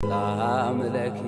ሰላም ለኪ።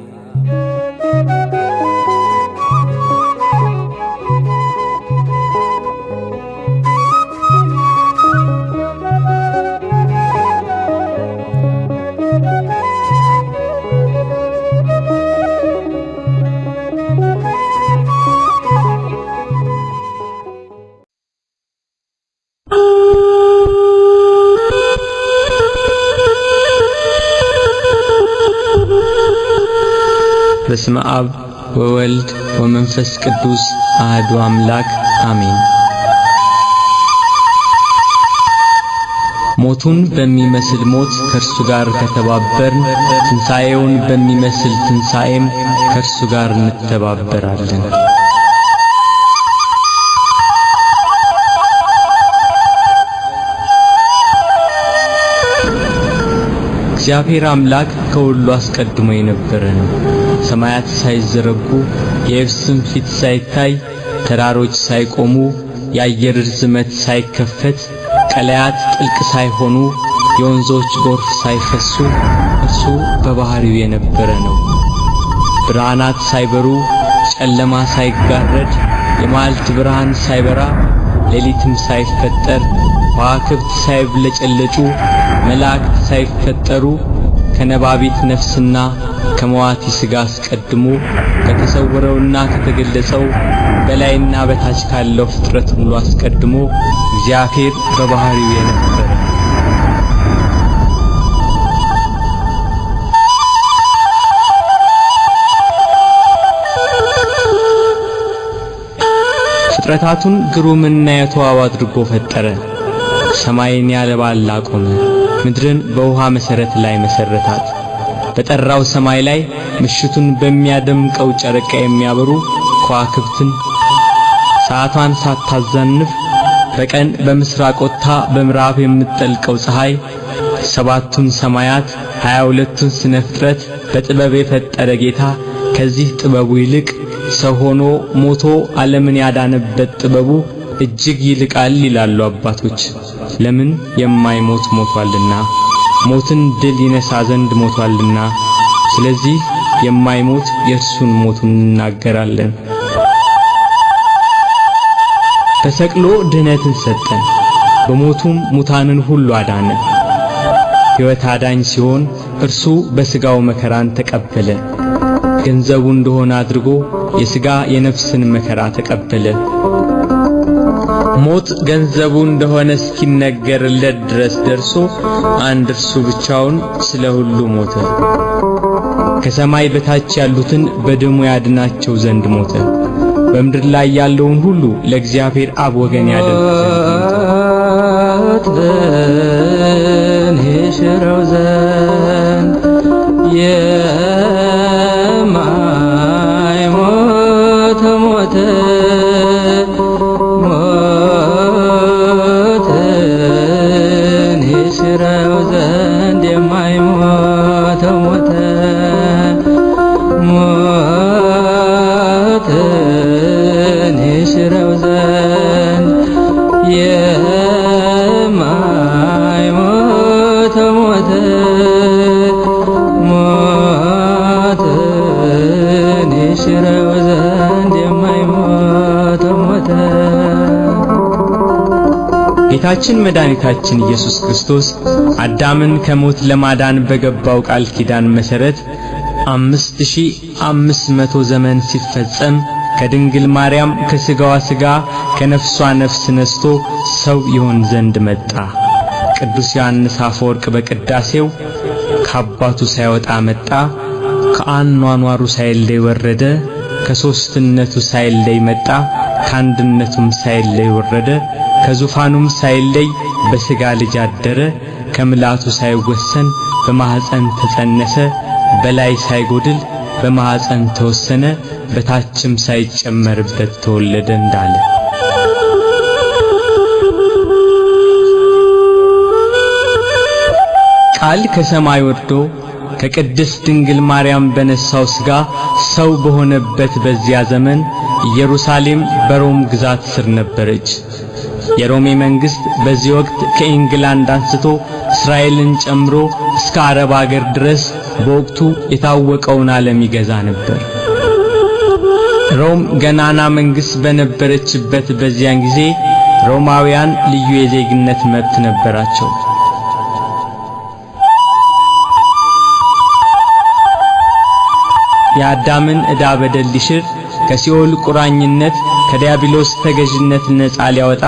በስመ አብ ወወልድ ወመንፈስ ቅዱስ አህዱ አምላክ አሜን። ሞቱን በሚመስል ሞት ከእርሱ ጋር ከተባበርን፣ ትንሣኤውን በሚመስል ትንሣኤም ከእርሱ ጋር እንተባበራለን። እግዚአብሔር አምላክ ከሁሉ አስቀድሞ የነበረ ነው። ሰማያት ሳይዘረጉ፣ የየብስም ፊት ሳይታይ፣ ተራሮች ሳይቆሙ፣ የአየር ርዝመት ሳይከፈት፣ ቀላያት ጥልቅ ሳይሆኑ፣ የወንዞች ጎርፍ ሳይፈሱ እርሱ በባህሪው የነበረ ነው። ብርሃናት ሳይበሩ፣ ጨለማ ሳይጋረድ፣ የመዓልት ብርሃን ሳይበራ፣ ሌሊትም ሳይፈጠር፣ ከዋክብት ሳይብለጨለጩ፣ መላእክት ሳይፈጠሩ፣ ከነባቢት ነፍስና ከመዋቲ ሥጋ አስቀድሞ ከተሰወረውና ከተገለጸው በላይና በታች ካለው ፍጥረት ሁሉ አስቀድሞ እግዚአብሔር በባህሪው የነበረ። ፍጥረታቱን ግሩምና የተዋበ አድርጎ ፈጠረ። ሰማይን ያለ ባላ አቆመ፣ ምድርን በውሃ መሰረት ላይ መሰረታት። በጠራው ሰማይ ላይ ምሽቱን በሚያደምቀው ጨረቃ የሚያበሩ ከዋክብትን፣ ሰዓቷን ሳታዛንፍ በቀን በምስራቅ ወጥታ በምዕራብ የምትጠልቀው ፀሐይ፣ ሰባቱን ሰማያት 22ቱን ስነ ፍጥረት በጥበብ የፈጠረ ጌታ ከዚህ ጥበቡ ይልቅ ሰው ሆኖ ሞቶ ዓለምን ያዳነበት ጥበቡ እጅግ ይልቃል ይላሉ አባቶች። ለምን? የማይሞት ሞቷልና፣ ሞትን ድል ይነሳ ዘንድ ሞቷልና። ስለዚህ የማይሞት የእርሱን ሞቱን እንናገራለን። ተሰቅሎ ድህነትን ሰጠን፣ በሞቱም ሙታንን ሁሉ አዳነ። ሕይወት አዳኝ ሲሆን እርሱ በሥጋው መከራን ተቀበለ። ገንዘቡ እንደሆነ አድርጎ የሥጋ የነፍስን መከራ ተቀበለ። ሞት ገንዘቡ እንደሆነ እስኪነገርለት ድረስ ደርሶ አንድ እርሱ ብቻውን ስለ ሁሉ ሞተ። ከሰማይ በታች ያሉትን በደሙ ያድናቸው ዘንድ ሞተ። በምድር ላይ ያለውን ሁሉ ለእግዚአብሔር አብ ወገን ያደርግ ዘንድ ሞተ። ሞትን ይሽረው ዘንድ የማይሞት ሞተ፣ ሞትን ይሽረው ዘንድ የማይሞት ሞተ፣ ሞትን ይሽረው ዘንድ የማይሞት ሞተ፣ ሞትን ይሽረው ዘንድ የማይሞት ሞተ። ጌታችን መድኃኒታችን ኢየሱስ ክርስቶስ አዳምን ከሞት ለማዳን በገባው ቃል ኪዳን መሰረት 5500 ዘመን ሲፈጸም ከድንግል ማርያም ከሥጋዋ ሥጋ ከነፍሷ ነፍስ ነስቶ ሰው ይሆን ዘንድ መጣ። ቅዱስ ዮሐንስ አፈወርቅ በቅዳሴው ከአባቱ ሳይወጣ መጣ፣ ከአኗኗሩ ሳይለይ ወረደ፣ ከሦስትነቱ ሳይለይ መጣ፣ ከአንድነቱም ሳይለይ ወረደ፣ ከዙፋኑም ሳይለይ በሥጋ ልጅ አደረ፣ ከምላቱ ሳይወሰን በማኅፀን ተጸነሰ፣ በላይ ሳይጎድል በማኅፀን ተወሰነ፣ በታችም ሳይጨመርበት ተወለደ እንዳለ። ቃል ከሰማይ ወርዶ ከቅድስት ድንግል ማርያም በነሳው ሥጋ ሰው በሆነበት በዚያ ዘመን ኢየሩሳሌም በሮም ግዛት ስር ነበረች። የሮሜ መንግስት በዚህ ወቅት ከኢንግላንድ አንስቶ እስራኤልን ጨምሮ እስከ አረብ አገር ድረስ በወቅቱ የታወቀውን ዓለም ይገዛ ነበር። ሮም ገናና መንግስት በነበረችበት በዚያን ጊዜ ሮማውያን ልዩ የዜግነት መብት ነበራቸው። የአዳምን ዕዳ በደል ሊሽር፣ ከሲኦል ቁራኝነት ከዲያብሎስ ተገዥነት ነፃ ሊያወጣ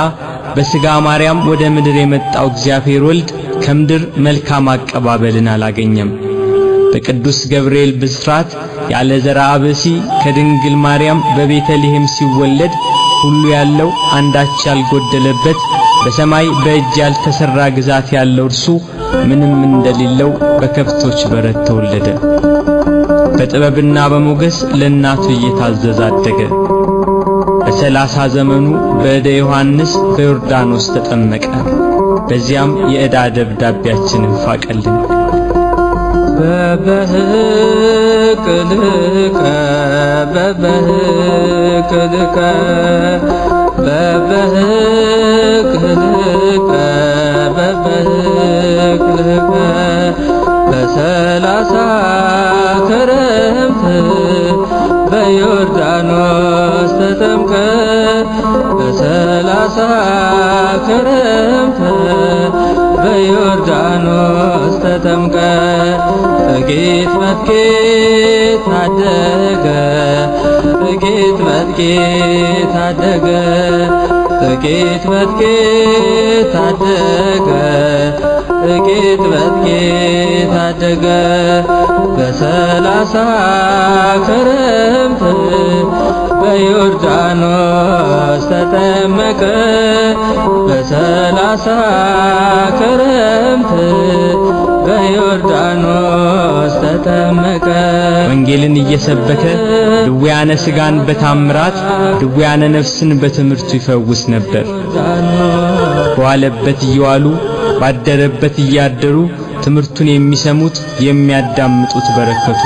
በሥጋ ማርያም ወደ ምድር የመጣው እግዚአብሔር ወልድ ከምድር መልካም አቀባበልን አላገኘም። በቅዱስ ገብርኤል ብስራት ያለ ዘርአ ብእሲ ከድንግል ማርያም በቤተልሔም ሲወለድ ሁሉ ያለው አንዳች ያልጎደለበት፣ በሰማይ በእጅ ያልተሰራ ግዛት ያለው እርሱ ምንም እንደሌለው በከብቶች በረት ተወለደ። በጥበብና በሞገስ ለእናቱ እየታዘዘ አደገ። በ30 ዘመኑ በእደ ዮሐንስ በዮርዳኖስ ተጠመቀ። በዚያም የዕዳ ደብዳቤያችንን ፋቀልን። በበህቅ ልከ በበህቅ ልከ በበህቅ ልከ በበህቅ ልከ በ30 ክረምት በዮርዳኖስ ተጠምቀ፣ በ30 ክረምት በዮርዳኖስ ተጠምቀ። ጥቂት በጥቂት አደገ፣ ጥቂት በጥቂት አደገ፣ ጥቂት በጥቂት አደገ፣ ጥቂት በጥቂት አደገ። በ30 ክረምት በዮርዳኖስ ተጠመቀ፣ በ30 ክረምት በዮርዳኖስ ተጠመቀ። ወንጌልን እየሰበከ ድውያነ ሥጋን በታምራት፣ ድውያነ ነፍስን በትምህርቱ ይፈውስ ነበር። በዋለበት እየዋሉ ባደረበት እያደሩ ትምህርቱን የሚሰሙት የሚያዳምጡት በረከቱ።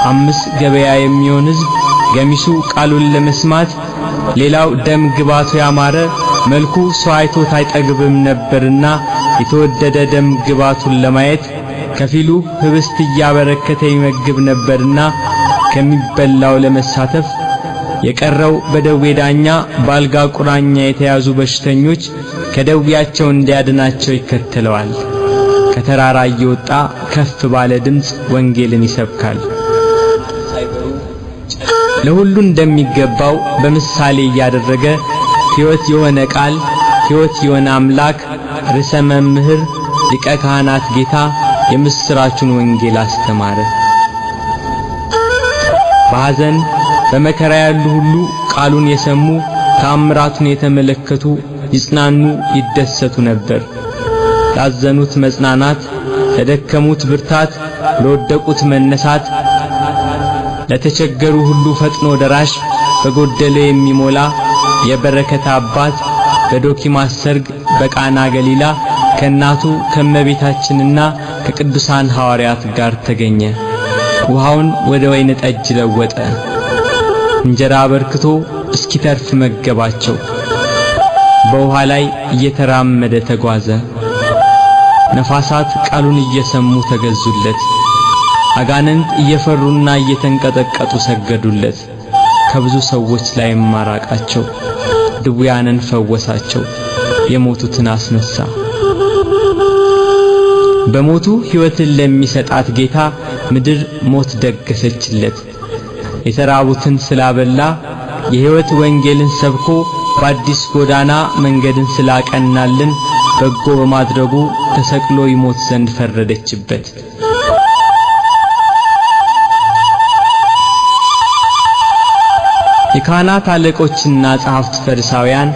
5 ገበያ የሚሆን ሕዝብ ገሚሱ ቃሉን ለመስማት፣ ሌላው ደም ግባቱ ያማረ መልኩ ሰው አይቶት አይጠግብም ነበርና የተወደደ ደም ግባቱን ለማየት፣ ከፊሉ ህብስት እያበረከተ ይመግብ ነበርና ከሚበላው ለመሳተፍ፣ የቀረው በደዌ ዳኛ ባልጋ ቁራኛ የተያዙ በሽተኞች ከደዌያቸው እንዲያድናቸው ይከተለዋል። ከተራራ እየወጣ ከፍ ባለ ድምፅ ወንጌልን ይሰብካል። ለሁሉ እንደሚገባው በምሳሌ እያደረገ ሕይወት የሆነ ቃል፣ ሕይወት የሆነ አምላክ፣ ርዕሰ መምህር፣ ሊቀ ካህናት ጌታ የምስራቹን ወንጌል አስተማረ። በሐዘን በመከራ ያሉ ሁሉ ቃሉን የሰሙ ተአምራቱን የተመለከቱ ይጽናኑ ይደሰቱ ነበር። ላዘኑት መጽናናት፣ ለደከሙት ብርታት፣ ለወደቁት መነሳት፣ ለተቸገሩ ሁሉ ፈጥኖ ደራሽ፣ በጎደለ የሚሞላ የበረከት አባት በዶኪማስ ሰርግ በቃና ገሊላ ከእናቱ ከመቤታችንና ከቅዱሳን ሐዋርያት ጋር ተገኘ። ውሃውን ወደ ወይን ጠጅ ለወጠ። እንጀራ አበርክቶ እስኪተርፍ መገባቸው። በውሃ ላይ እየተራመደ ተጓዘ። ነፋሳት ቃሉን እየሰሙ ተገዙለት። አጋንንት እየፈሩና እየተንቀጠቀጡ ሰገዱለት። ከብዙ ሰዎች ላይ ማራቃቸው። ድውያንን ፈወሳቸው። የሞቱትን አስነሳ። በሞቱ ሕይወትን ለሚሰጣት ጌታ ምድር ሞት ደገሰችለት። የተራቡትን ስላበላ፣ የሕይወት ወንጌልን ሰብኮ በአዲስ ጎዳና መንገድን ስላቀናልን በጎ በማድረጉ ተሰቅሎ ይሞት ዘንድ ፈረደችበት። የካህናት አለቆችና ጸሐፍት ፈሪሳውያን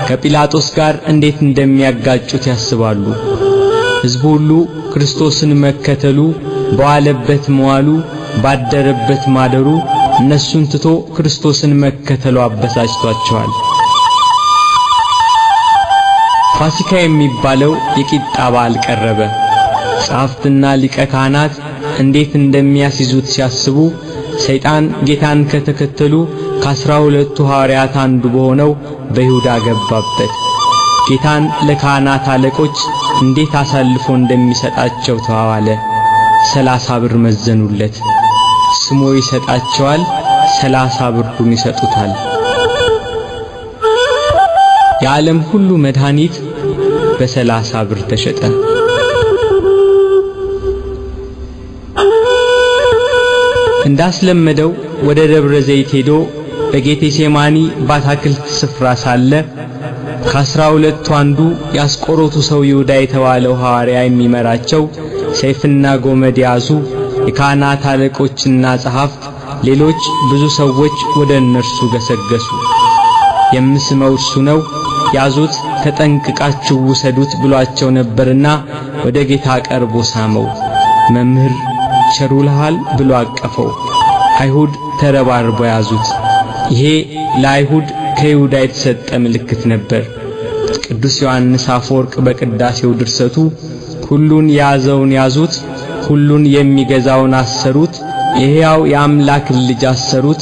ከጲላጦስ ጋር እንዴት እንደሚያጋጩት ያስባሉ። ሕዝቡ ሁሉ ክርስቶስን መከተሉ፣ በዋለበት መዋሉ፣ ባደረበት ማደሩ፣ እነሱን ትቶ ክርስቶስን መከተሉ አበሳጭቷቸዋል። ፋሲካ የሚባለው የቂጣ በዓል ቀረበ። ጸሐፍትና ሊቀ ካህናት እንዴት እንደሚያስይዙት ሲያስቡ ሰይጣን ጌታን ከተከተሉ ከ12ቱ ሐዋርያት አንዱ በሆነው በይሁዳ ገባበት። ጌታን ለካህናት አለቆች እንዴት አሳልፎ እንደሚሰጣቸው ተዋዋለ። 30 ብር መዘኑለት። ስሞ ይሰጣቸዋል፣ 30 ብሩን ይሰጡታል። የዓለም ሁሉ መድኃኒት በ30 ብር ተሸጠ። እንዳስለመደው ወደ ደብረ ዘይት ሄዶ በጌቴሴማኒ ባታክልት ስፍራ ሳለ ከ12ቱ አንዱ ያስቆሮቱ ሰው ይሁዳ የተባለው ሐዋርያ የሚመራቸው ሰይፍና ጎመድ ያዙ የካህናት አለቆችና ጸሐፍት፣ ሌሎች ብዙ ሰዎች ወደ እነርሱ ገሰገሱ። የምስመው እርሱ ነው፣ ያዙት፣ ተጠንቅቃችሁ ውሰዱት ብሏቸው ነበርና ወደ ጌታ ቀርቦ ሳመው። መምህር ቸር ውለሃል ብሎ አቀፈው። አይሁድ ተረባርበው ያዙት። ይሄ ለአይሁድ ከይሁዳ የተሰጠ ምልክት ነበር። ቅዱስ ዮሐንስ አፈወርቅ በቅዳሴው ድርሰቱ ሁሉን ያዘውን ያዙት፣ ሁሉን የሚገዛውን አሰሩት፣ የሕያው የአምላክን ልጅ አሰሩት፣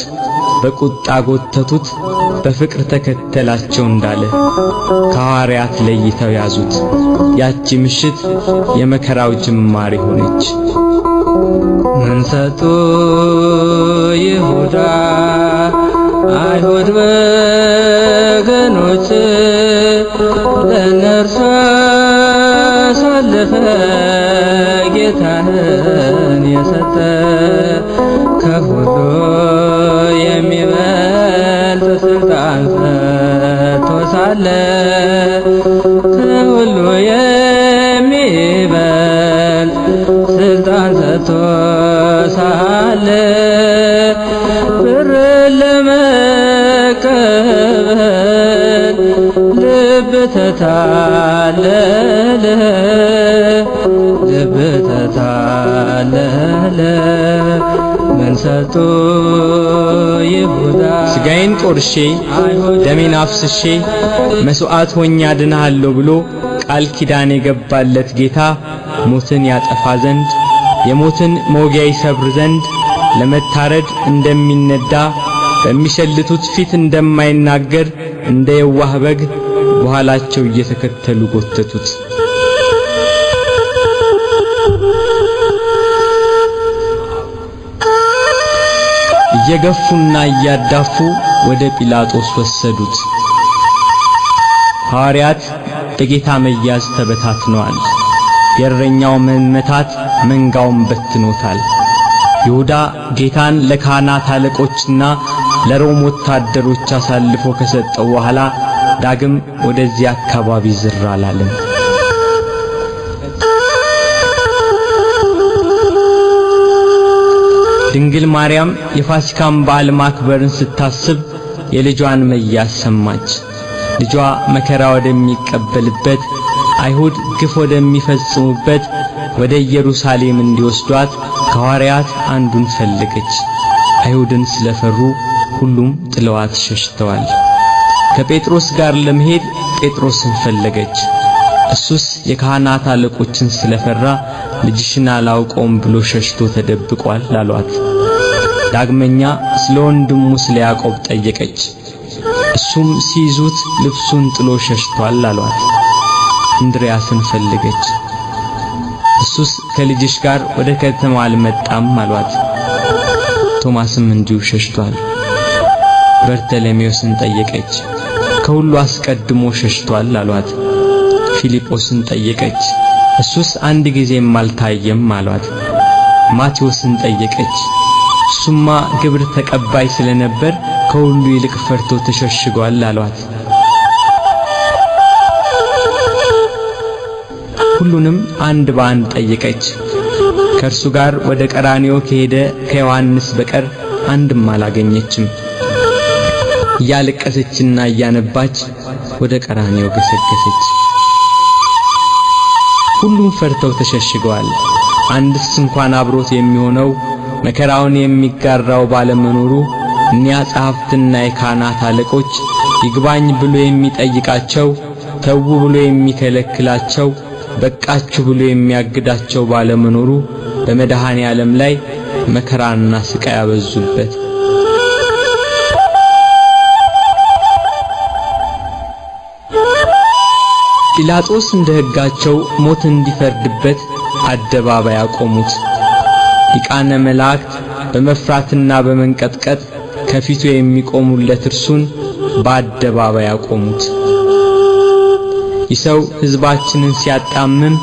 በቁጣ ጎተቱት፣ በፍቅር ተከተላቸው እንዳለ ከሐዋርያት ለይተው ያዙት። ያቺ ምሽት የመከራው ጅማሬ ሆነች። ምን ሰጡ ይሁዳ አይሁድ ወገኖች ለእነርሱ አሳልፈ ጌታህን የሰጠ ከሁሉ የሚበልጥ ስልጣን ሰጥቶ ሳለ ከሁሉ የሚበልጥ ስልጣን ሰጥቶ ሳለ ብር ለመቀበል ልብ ተታለለ፣ ልብ ተታለለ። ምን ሰጡ ይሁዳ ስጋዬን ቆርሼ ደሜን አፍስሼ መስዋዕት ሆኜ አድንሃለሁ ብሎ ቃል ኪዳን የገባለት ጌታ ሞትን ያጠፋ ዘንድ የሞትን መውጊያ ይሰብር ዘንድ ለመታረድ እንደሚነዳ በሚሸልቱት ፊት እንደማይናገር እንደ የዋህ በግ በኋላቸው እየተከተሉ ጎተቱት። እየገፉና እያዳፉ ወደ ጲላጦስ ወሰዱት። ሐዋርያት በጌታ መያዝ ተበታትነዋል። የእረኛው መመታት መንጋውን በትኖታል። ይሁዳ ጌታን ለካህናት አለቆችና ለሮም ወታደሮች አሳልፎ ከሰጠው በኋላ ዳግም ወደዚያ አካባቢ ዝር አላለም። ድንግል ማርያም የፋሲካን በዓል ማክበርን ስታስብ የልጇን መያዝ ሰማች። ልጇ መከራ ወደሚቀበልበት አይሁድ ግፍ ወደሚፈጽሙበት ወደ ኢየሩሳሌም እንዲወስዷት ከሐዋርያት አንዱን ፈለገች። አይሁድን ስለፈሩ ሁሉም ጥለዋት ሸሽተዋል። ከጴጥሮስ ጋር ለመሄድ ጴጥሮስን ፈለገች። እሱስ የካህናት አለቆችን ስለፈራ ልጅሽን አላውቀውም ብሎ ሸሽቶ ተደብቋል አሏት። ዳግመኛ ስለ ወንድሙ ስለ ያዕቆብ ጠየቀች። እሱም ሲይዙት ልብሱን ጥሎ ሸሽቷል አሏት። እንድርያስን ፈለገች። እሱስ ከልጅሽ ጋር ወደ ከተማ አልመጣም አሏት። ቶማስም እንዲሁ ሸሽቷል። በርተሎሜዎስን ጠየቀች። ከሁሉ አስቀድሞ ሸሽቷል አሏት። ፊልጶስን ጠየቀች። እሱስ አንድ ጊዜም አልታየም አሏት። ማቴዎስን ጠየቀች። እሱማ ግብር ተቀባይ ስለነበር ከሁሉ ይልቅ ፈርቶ ተሸሽጓል አሏት። ሁሉንም አንድ በአንድ ጠየቀች። ከእርሱ ጋር ወደ ቀራንዮ ከሄደ ከዮሐንስ በቀር አንድም አላገኘችም። እያለቀሰችና እያነባች ወደ ቀራንዮ ገሰገሰች። ሁሉም ፈርተው ተሸሽገዋል። አንድስ እንኳን አብሮት የሚሆነው መከራውን የሚጋራው ባለመኖሩ እኒያ ጸሐፍትና የካህናት አለቆች ይግባኝ ብሎ የሚጠይቃቸው፣ ተው ብሎ የሚከለክላቸው፣ በቃችሁ ብሎ የሚያግዳቸው ባለመኖሩ በመድኃኔ ዓለም ላይ መከራና ስቃይ ያበዙበት። ጲላጦስ እንደ ሕጋቸው ሞት እንዲፈርድበት አደባባይ አቆሙት። ሊቃነ መላእክት በመፍራትና በመንቀጥቀጥ ከፊቱ የሚቆሙለት እርሱን በአደባባይ አቆሙት። ይህ ሰው ሕዝባችንን ሲያጣምም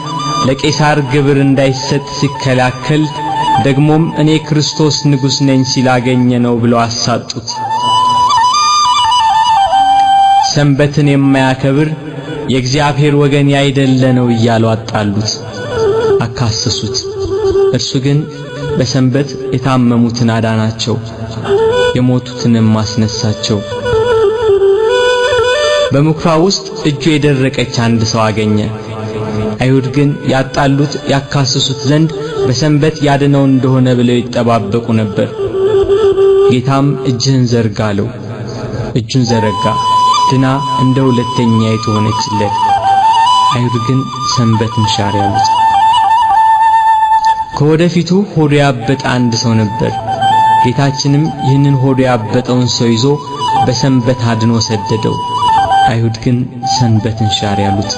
ለቄሳር ግብር እንዳይሰጥ ሲከላከል ደግሞም እኔ ክርስቶስ ንጉሥ ነኝ ሲላገኘ ነው ብለው አሳጡት። ሰንበትን የማያከብር የእግዚአብሔር ወገን ያይደለ ነው እያሉ አጣሉት፣ አካሰሱት። እርሱ ግን በሰንበት የታመሙትን አዳናቸው፣ የሞቱትንም አስነሳቸው። በምኵራብ ውስጥ እጁ የደረቀች አንድ ሰው አገኘ። አይሁድ ግን ያጣሉት ያካስሱት ዘንድ በሰንበት ያድነው እንደሆነ ብለው ይጠባበቁ ነበር። ጌታም እጅህን ዘርጋ አለው። እጁን ዘረጋ፣ ድና እንደ ሁለተኛይቱ ሆነችለት። አይሁድ ግን ሰንበትን ሻር ያሉት። ከወደፊቱ ሆዱ ያበጠ አንድ ሰው ነበር። ጌታችንም ይህንን ሆዱ ያበጠውን ሰው ይዞ በሰንበት አድኖ ሰደደው። አይሁድ ግን ሰንበትን ሻር ያሉት።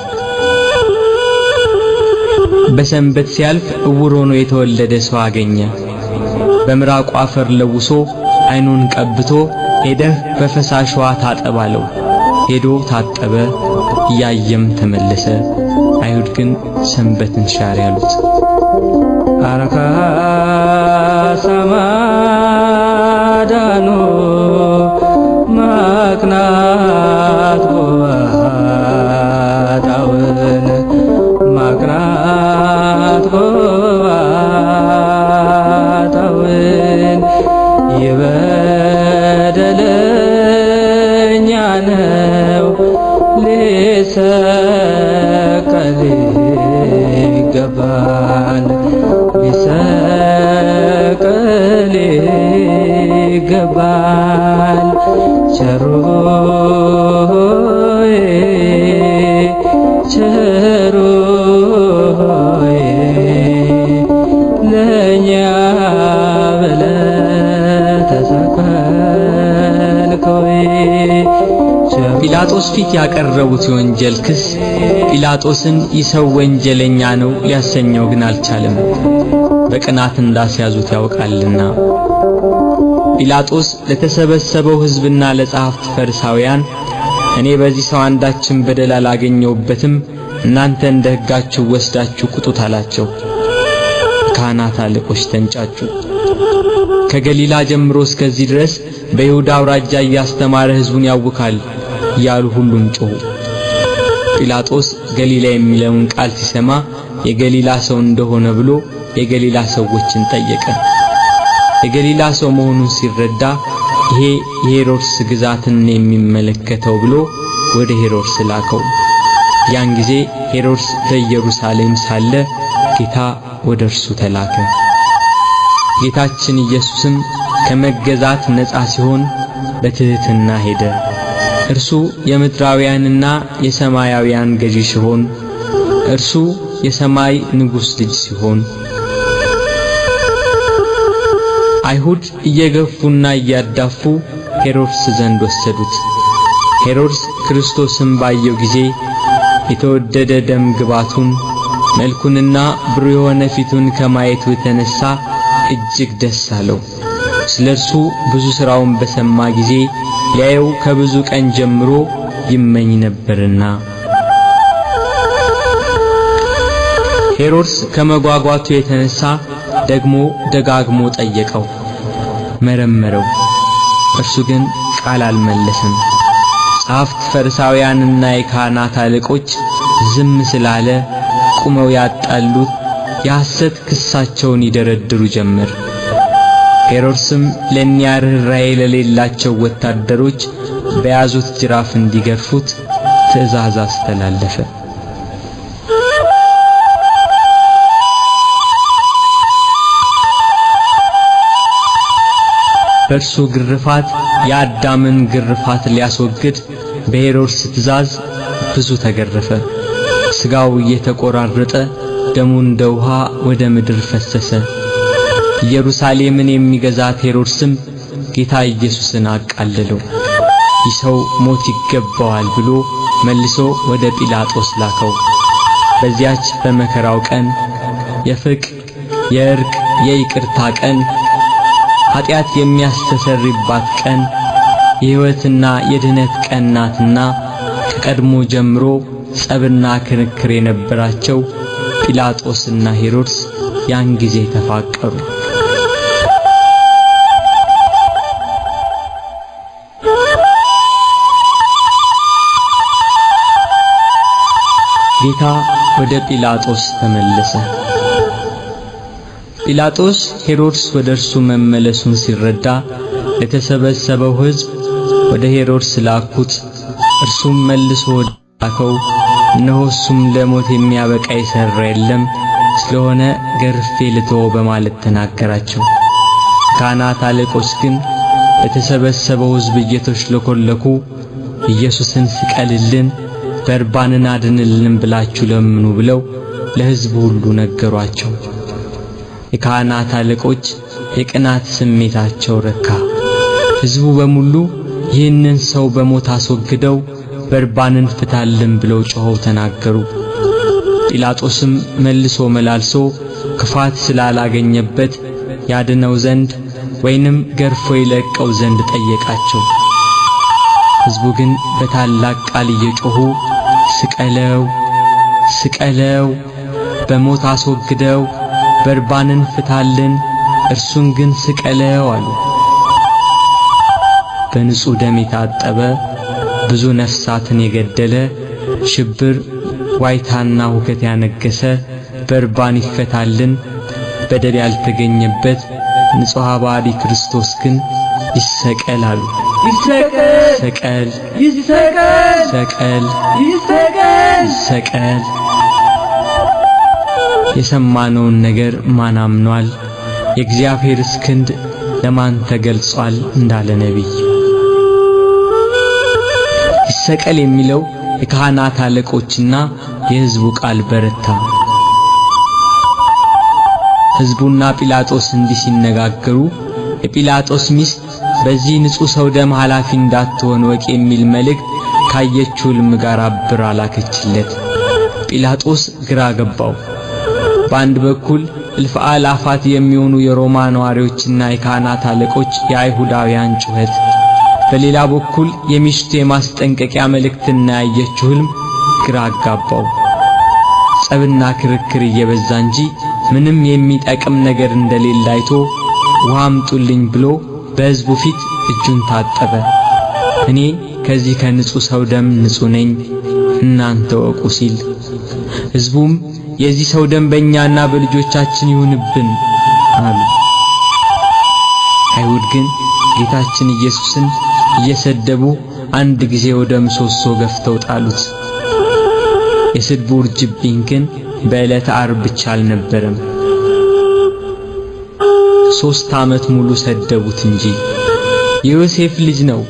በሰንበት ሲያልፍ እውር ሆኖ የተወለደ ሰው አገኘ። በምራቁ አፈር ለውሶ አይኑን ቀብቶ ሄደህ በፈሳሽ ውሃ ታጠብ አለው። ሄዶ ታጠበ፣ እያየም ተመለሰ። አይሁድ ግን ሰንበትን ሻር ያሉት። አርካሳ ማዳኑ ማቅናት ጎባጣውን ማቅናት ጎባጣውን የበደለኛ ነው ሊሰቀል ይገባል ሊሰቀል ይገባል። ቸሩ ሆይ ቸሩ ሆይ ለእኛ ብለህ ተሰቀልክ ሆይ። ጲላጦስ ፊት ያቀረቡት የወንጀል ክስ ጲላጦስን ይህ ሰው ወንጀለኛ ነው ሊያሰኘው ግን አልቻለም፣ በቅናት እንዳስያዙት ያውቃልና። ጲላጦስ ለተሰበሰበው ሕዝብና ለጸሐፍት ፈሪሳውያን እኔ በዚህ ሰው አንዳችን በደል አላገኘሁበትም፣ እናንተ እንደ ሕጋችሁ ወስዳችሁ ቅጡት አላቸው። ካህናት አለቆች ተንጫጩ። ከገሊላ ጀምሮ እስከዚህ ድረስ በይሁዳ አውራጃ እያስተማረ ሕዝቡን ያውካል እያሉ ሁሉም ጮኹ። ጲላጦስ ገሊላ የሚለውን ቃል ሲሰማ የገሊላ ሰው እንደሆነ ብሎ የገሊላ ሰዎችን ጠየቀ። የገሊላ ሰው መሆኑን ሲረዳ ይሄ የሄሮድስ ግዛትን የሚመለከተው ብሎ ወደ ሄሮድስ ላከው። ያን ጊዜ ሄሮድስ በኢየሩሳሌም ሳለ ጌታ ወደ እርሱ ተላከ። ጌታችን ኢየሱስም ከመገዛት ነፃ ሲሆን በትህትና ሄደ። እርሱ የምድራውያንና የሰማያውያን ገዢ ሲሆን፣ እርሱ የሰማይ ንጉሥ ልጅ ሲሆን፣ አይሁድ እየገፉና እያዳፉ ሄሮድስ ዘንድ ወሰዱት። ሄሮድስ ክርስቶስን ባየው ጊዜ የተወደደ ደም ግባቱን መልኩንና ብሩህ የሆነ ፊቱን ከማየቱ የተነሳ እጅግ ደስ አለው። ስለርሱ ብዙ ስራውን በሰማ ጊዜ ሊያየው ከብዙ ቀን ጀምሮ ይመኝ ነበርና። ሄሮድስ ከመጓጓቱ የተነሳ ደግሞ ደጋግሞ ጠየቀው፣ መረመረው። እርሱ ግን ቃል አልመለሰም። ጸሐፍት ፈሪሳውያንና የካህናት አለቆች ዝም ስላለ ቁመው ያጣሉት የሐሰት ክሳቸውን ይደረድሩ ጀመር። ሄሮድስም ለእኒያ ርኅራኄ ለሌላቸው ወታደሮች በያዙት ጅራፍ እንዲገርፉት ትእዛዝ አስተላለፈ። በእርሱ ግርፋት የአዳምን ግርፋት ሊያስወግድ በሄሮድስ ትእዛዝ ብዙ ተገረፈ። ስጋው እየተቆራረጠ ደሙ እንደ ውሃ ወደ ምድር ፈሰሰ። ኢየሩሳሌምን የሚገዛት ሄሮድስም ጌታ ኢየሱስን አቃለለው። ይህ ሰው ሞት ይገባዋል ብሎ መልሶ ወደ ጲላጦስ ላከው። በዚያች በመከራው ቀን የፍቅር የእርቅ የይቅርታ ቀን፣ ኃጢአት የሚያስተሰርይባት ቀን፣ የሕይወትና የድህነት ቀን ናትና ከቀድሞ ጀምሮ ጸብና ክርክር የነበራቸው ጲላጦስና ሄሮድስ ያን ጊዜ ተፋቀሩ። ጌታ ወደ ጲላጦስ ተመለሰ። ጲላጦስ ሄሮድስ ወደ እርሱ መመለሱን ሲረዳ ለተሰበሰበው ሕዝብ ወደ ሄሮድስ ላኩት። እርሱም መልሶ ላከው። እነሆ እሱም ለሞት የሚያበቃ የሠራ የለም፣ ስለሆነ ገርፌ ልተወው በማለት ተናገራቸው። ካህናት አለቆች ግን ለተሰበሰበው ሕዝብ እየተሽለኮለኩ ኢየሱስን ስቀልልን፣ በርባንን አድንልን ብላችሁ ለምኑ ብለው ለሕዝቡ ሁሉ ነገሯቸው። የካህናት አለቆች የቅናት ስሜታቸው ረካ። ሕዝቡ በሙሉ ይህንን ሰው በሞት አስወግደው በርባንን ፍታልን ብለው ጮኸው ተናገሩ። ጲላጦስም መልሶ መላልሶ ክፋት ስላላገኘበት ያድነው ዘንድ ወይንም ገርፎ ይለቀው ዘንድ ጠየቃቸው። ሕዝቡ ግን በታላቅ ቃል እየጮኹ ስቀለው፣ ስቀለው፣ በሞት አስወግደው፣ በርባንን ፍታልን፣ እርሱን ግን ስቀለው አሉ። በንጹህ ደም የታጠበ ብዙ ነፍሳትን የገደለ ሽብር ዋይታና ሁከት ያነገሰ በርባን ይፈታልን፣ በደል ያልተገኘበት ንጹሐ ባሕርይ ክርስቶስ ግን ይሰቀል አሉ። ይሰቀል፣ ሰቀል ይሰቀል፣ ሰቀል ይሰቀል። ሰቀል። የሰማነውን ነገር ማን አምኗል? የእግዚአብሔርስ ክንድ ለማን ተገልጿል? እንዳለ ነቢይ። ይሰቀል የሚለው የካህናት አለቆችና የሕዝቡ ቃል በረታ። ሕዝቡና ጲላጦስ እንዲህ ሲነጋገሩ የጲላጦስ ሚስት በዚህ ንጹሕ ሰው ደም ኃላፊ እንዳትሆን ወቅ የሚል መልእክት ካየችው ሕልም ጋር አብራ ላከችለት። ጲላጦስ ግራ ገባው። በአንድ በኩል እልፍ አእላፋት የሚሆኑ የሮማ ነዋሪዎችና የካህናት አለቆች የአይሁዳውያን ጩኸት፣ በሌላ በኩል የሚስቱ የማስጠንቀቂያ መልእክትና ያየችው ሕልም ግራ አጋባው። ጸብና ክርክር እየበዛ እንጂ ምንም የሚጠቅም ነገር እንደሌለ አይቶ ውሃ አምጡልኝ ብሎ በሕዝቡ ፊት እጁን ታጠበ። እኔ ከዚህ ከንጹሕ ሰው ደም ንጹሕ ነኝ፣ እናንተ ወቁ ሲል፣ ሕዝቡም የዚህ ሰው ደም በእኛና በልጆቻችን ይሁንብን አሉ። አይሁድ ግን ጌታችን ኢየሱስን እየሰደቡ አንድ ጊዜ ወደ ምሰሶ ገፍተው ጣሉት። የስድቡ ውርጅብኝ ግን በዕለተ ዓርብ ብቻ አልነበረም። 3 ዓመት ሙሉ ሰደቡት እንጂ። የዮሴፍ ልጅ ነው፣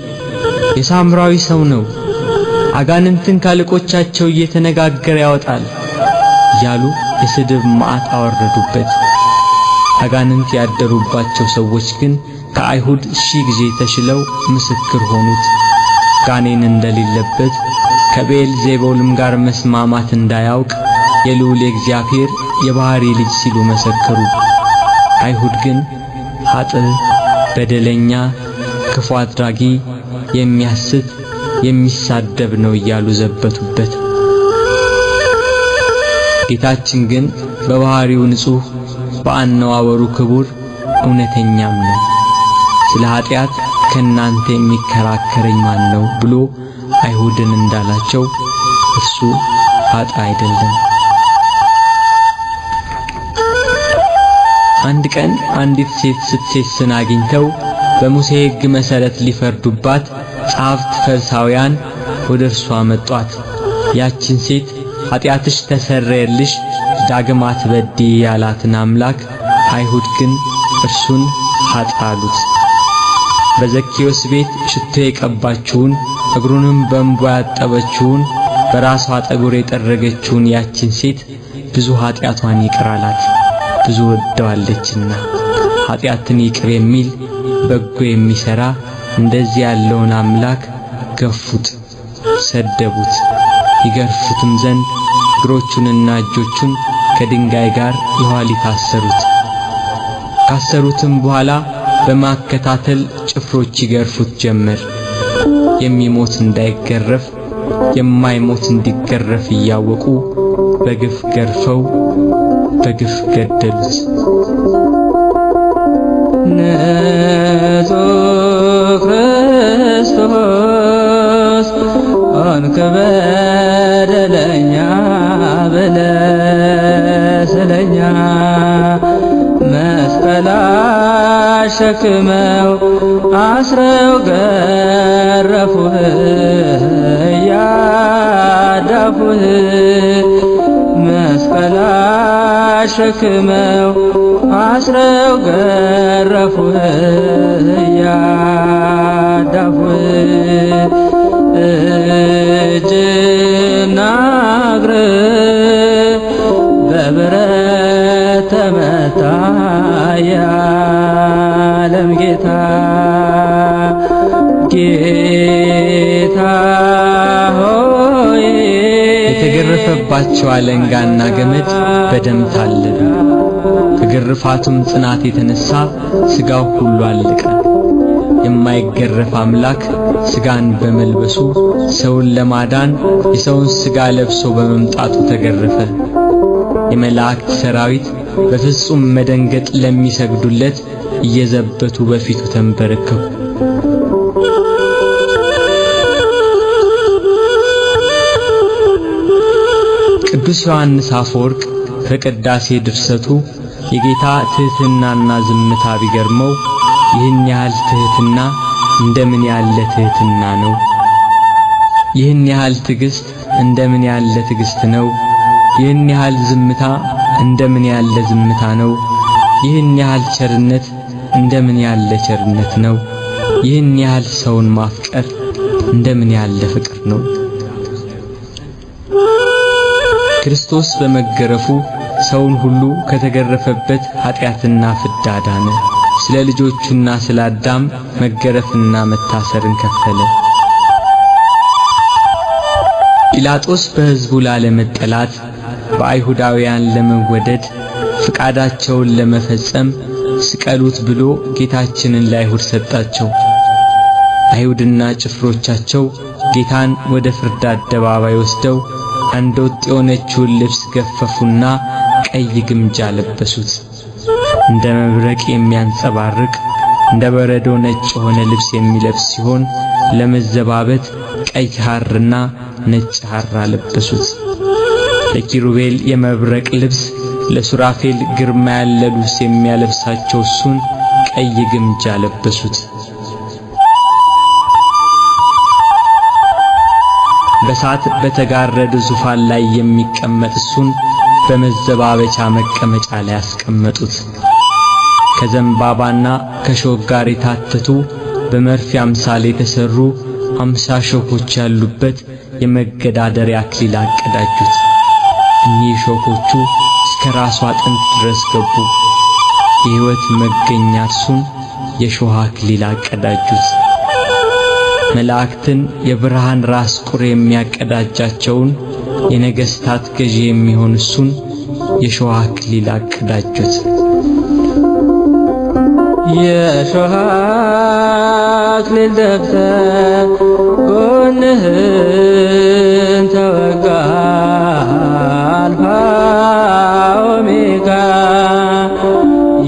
የሳምራዊ ሰው ነው፣ አጋንንትን ካለቆቻቸው እየተነጋገረ ያወጣል እያሉ የስድብ መዓት አወረዱበት። አጋንንት ያደሩባቸው ሰዎች ግን ከአይሁድ 1000 ጊዜ ተሽለው ምስክር ሆኑት። ጋኔን እንደሌለበት ከቤልዜቡልም ጋር መስማማት እንዳያውቅ የልዑል እግዚአብሔር የባሕሪ ልጅ ሲሉ መሰከሩ። አይሁድ ግን ኃጥእ፣ በደለኛ፣ ክፉ አድራጊ፣ የሚያስት፣ የሚሳደብ ነው እያሉ ዘበቱበት። ጌታችን ግን በባሕሪው ንጹሕ፣ በአነዋወሩ ክቡር፣ እውነተኛም ነው። ስለ ኃጢአት ከናንተ የሚከራከረኝ ማን ነው ብሎ አይሁድን እንዳላቸው እርሱ ኃጥእ አይደለም። አንድ ቀን አንዲት ሴት ስትሴስን አግኝተው በሙሴ ሕግ መሰረት ሊፈርዱባት ጸሐፍት ፈሪሳውያን ወደ እርሷ መጧት። ያችን ሴት ኃጢአትሽ ተሰረየልሽ፣ ዳግም አትበድዪ ያላትን አምላክ አይሁድ ግን እርሱን ኃጥእ አሉት። በዘኬዎስ ቤት ሽቶ የቀባችውን እግሩንም በእንባ ያጠበችውን በራሷ ጠጉር የጠረገችውን ያችን ሴት ብዙ ኃጢአቷን ይቅር አላት፣ ብዙ ወደዋለችና። ኃጢአትን ይቅር የሚል በጎ የሚሰራ እንደዚህ ያለውን አምላክ ገፉት፣ ሰደቡት። ይገርፉትም ዘንድ እግሮቹንና እጆቹን ከድንጋይ ጋር የኋሊት አሰሩት። ካሰሩትም በኋላ በማከታተል ጭፍሮች ይገርፉት ጀመር። የሚሞት እንዳይገረፍ የማይሞት እንዲገረፍ እያወቁ በግፍ ገርፈው በግፍ ገደሉት። ንጹሕ ክርስቶስ ሆንክ በደለኛ ብለህ ስለኛ መስቀል አሸክመው አስረው ገረፉህ እያዳፉህ መስቀል አሸክመው አስረው ገረፉህ እያዳፉህ እጅና እግርህ በብረት ተመታ የዓለም ጌታ ጌታ ሆይ። የተገረፈባቸው አለንጋና ገመድ በደም ታለበ። ከግርፋቱም ጽናት የተነሳ ሥጋው ሁሉ አለቀ። የማይገረፍ አምላክ ሥጋን በመልበሱ ሰውን ለማዳን የሰውን ሥጋ ለብሶ በመምጣቱ ተገረፈ። የመላእክት ሰራዊት በፍጹም መደንገጥ ለሚሰግዱለት እየዘበቱ በፊቱ ተንበረከኩ። ቅዱስ ዮሐንስ አፈወርቅ በቅዳሴ ድርሰቱ የጌታ ትሕትናና ዝምታ ቢገርመው ይህን ያህል ትሕትና እንደምን ያለ ትሕትና ነው? ይህን ያህል ትዕግስት እንደምን ያለ ትዕግስት ነው? ይህን ያህል ዝምታ እንደምን ያለ ዝምታ ነው? ይህን ያህል ቸርነት እንደምን ያለ ቸርነት ነው? ይህን ያህል ሰውን ማፍቀር እንደምን ያለ ፍቅር ነው? ክርስቶስ በመገረፉ ሰውን ሁሉ ከተገረፈበት ኃጢአትና ፍዳ ዳነ። ስለ ልጆቹና ስለ አዳም መገረፍና መታሰርን ከፈለ። ጲላጦስ በሕዝቡ ላለመጠላት፣ በአይሁዳውያን ለመወደድ፣ ፍቃዳቸውን ለመፈጸም ስቀሉት ብሎ ጌታችንን ለአይሁድ ሰጣቸው። አይሁድና ጭፍሮቻቸው ጌታን ወደ ፍርድ አደባባይ ወስደው አንድ ወጥ የሆነችውን ልብስ ገፈፉና ቀይ ግምጃ ለበሱት። እንደ መብረቅ የሚያንጸባርቅ እንደ በረዶ ነጭ የሆነ ልብስ የሚለብስ ሲሆን ለመዘባበት ቀይ ሐርና ነጭ ሐር አለበሱት። ለኪሩቤል የመብረቅ ልብስ፣ ለሱራፌል ግርማ ያለ ልብስ የሚያለብሳቸው እሱን ቀይ ግምጃ ለበሱት። በሳት በተጋረደ ዙፋን ላይ የሚቀመጥ እሱን በመዘባበቻ መቀመጫ ላይ አስቀመጡት። ከዘንባባና ከሾህ ጋር የታተቱ በመርፌ አምሳል የተሰሩ 50 ሾኮች ያሉበት የመገዳደሪያ አክሊል አቀዳጁት። እኒህ ሾኮቹ እስከ ራሱ አጥንት ድረስ ገቡ። የሕይወት መገኛ እርሱን የሾህ አክሊል አቀዳጁት። መላእክትን የብርሃን ራስ ቁር የሚያቀዳጃቸውን የነገስታት ገዢ የሚሆን እሱን የሾህ አክሊል አቀዳጁት። የሾህ አክሊል ደፍተህ ጎንህን ተወጋ አልፋ ኦሜጋ።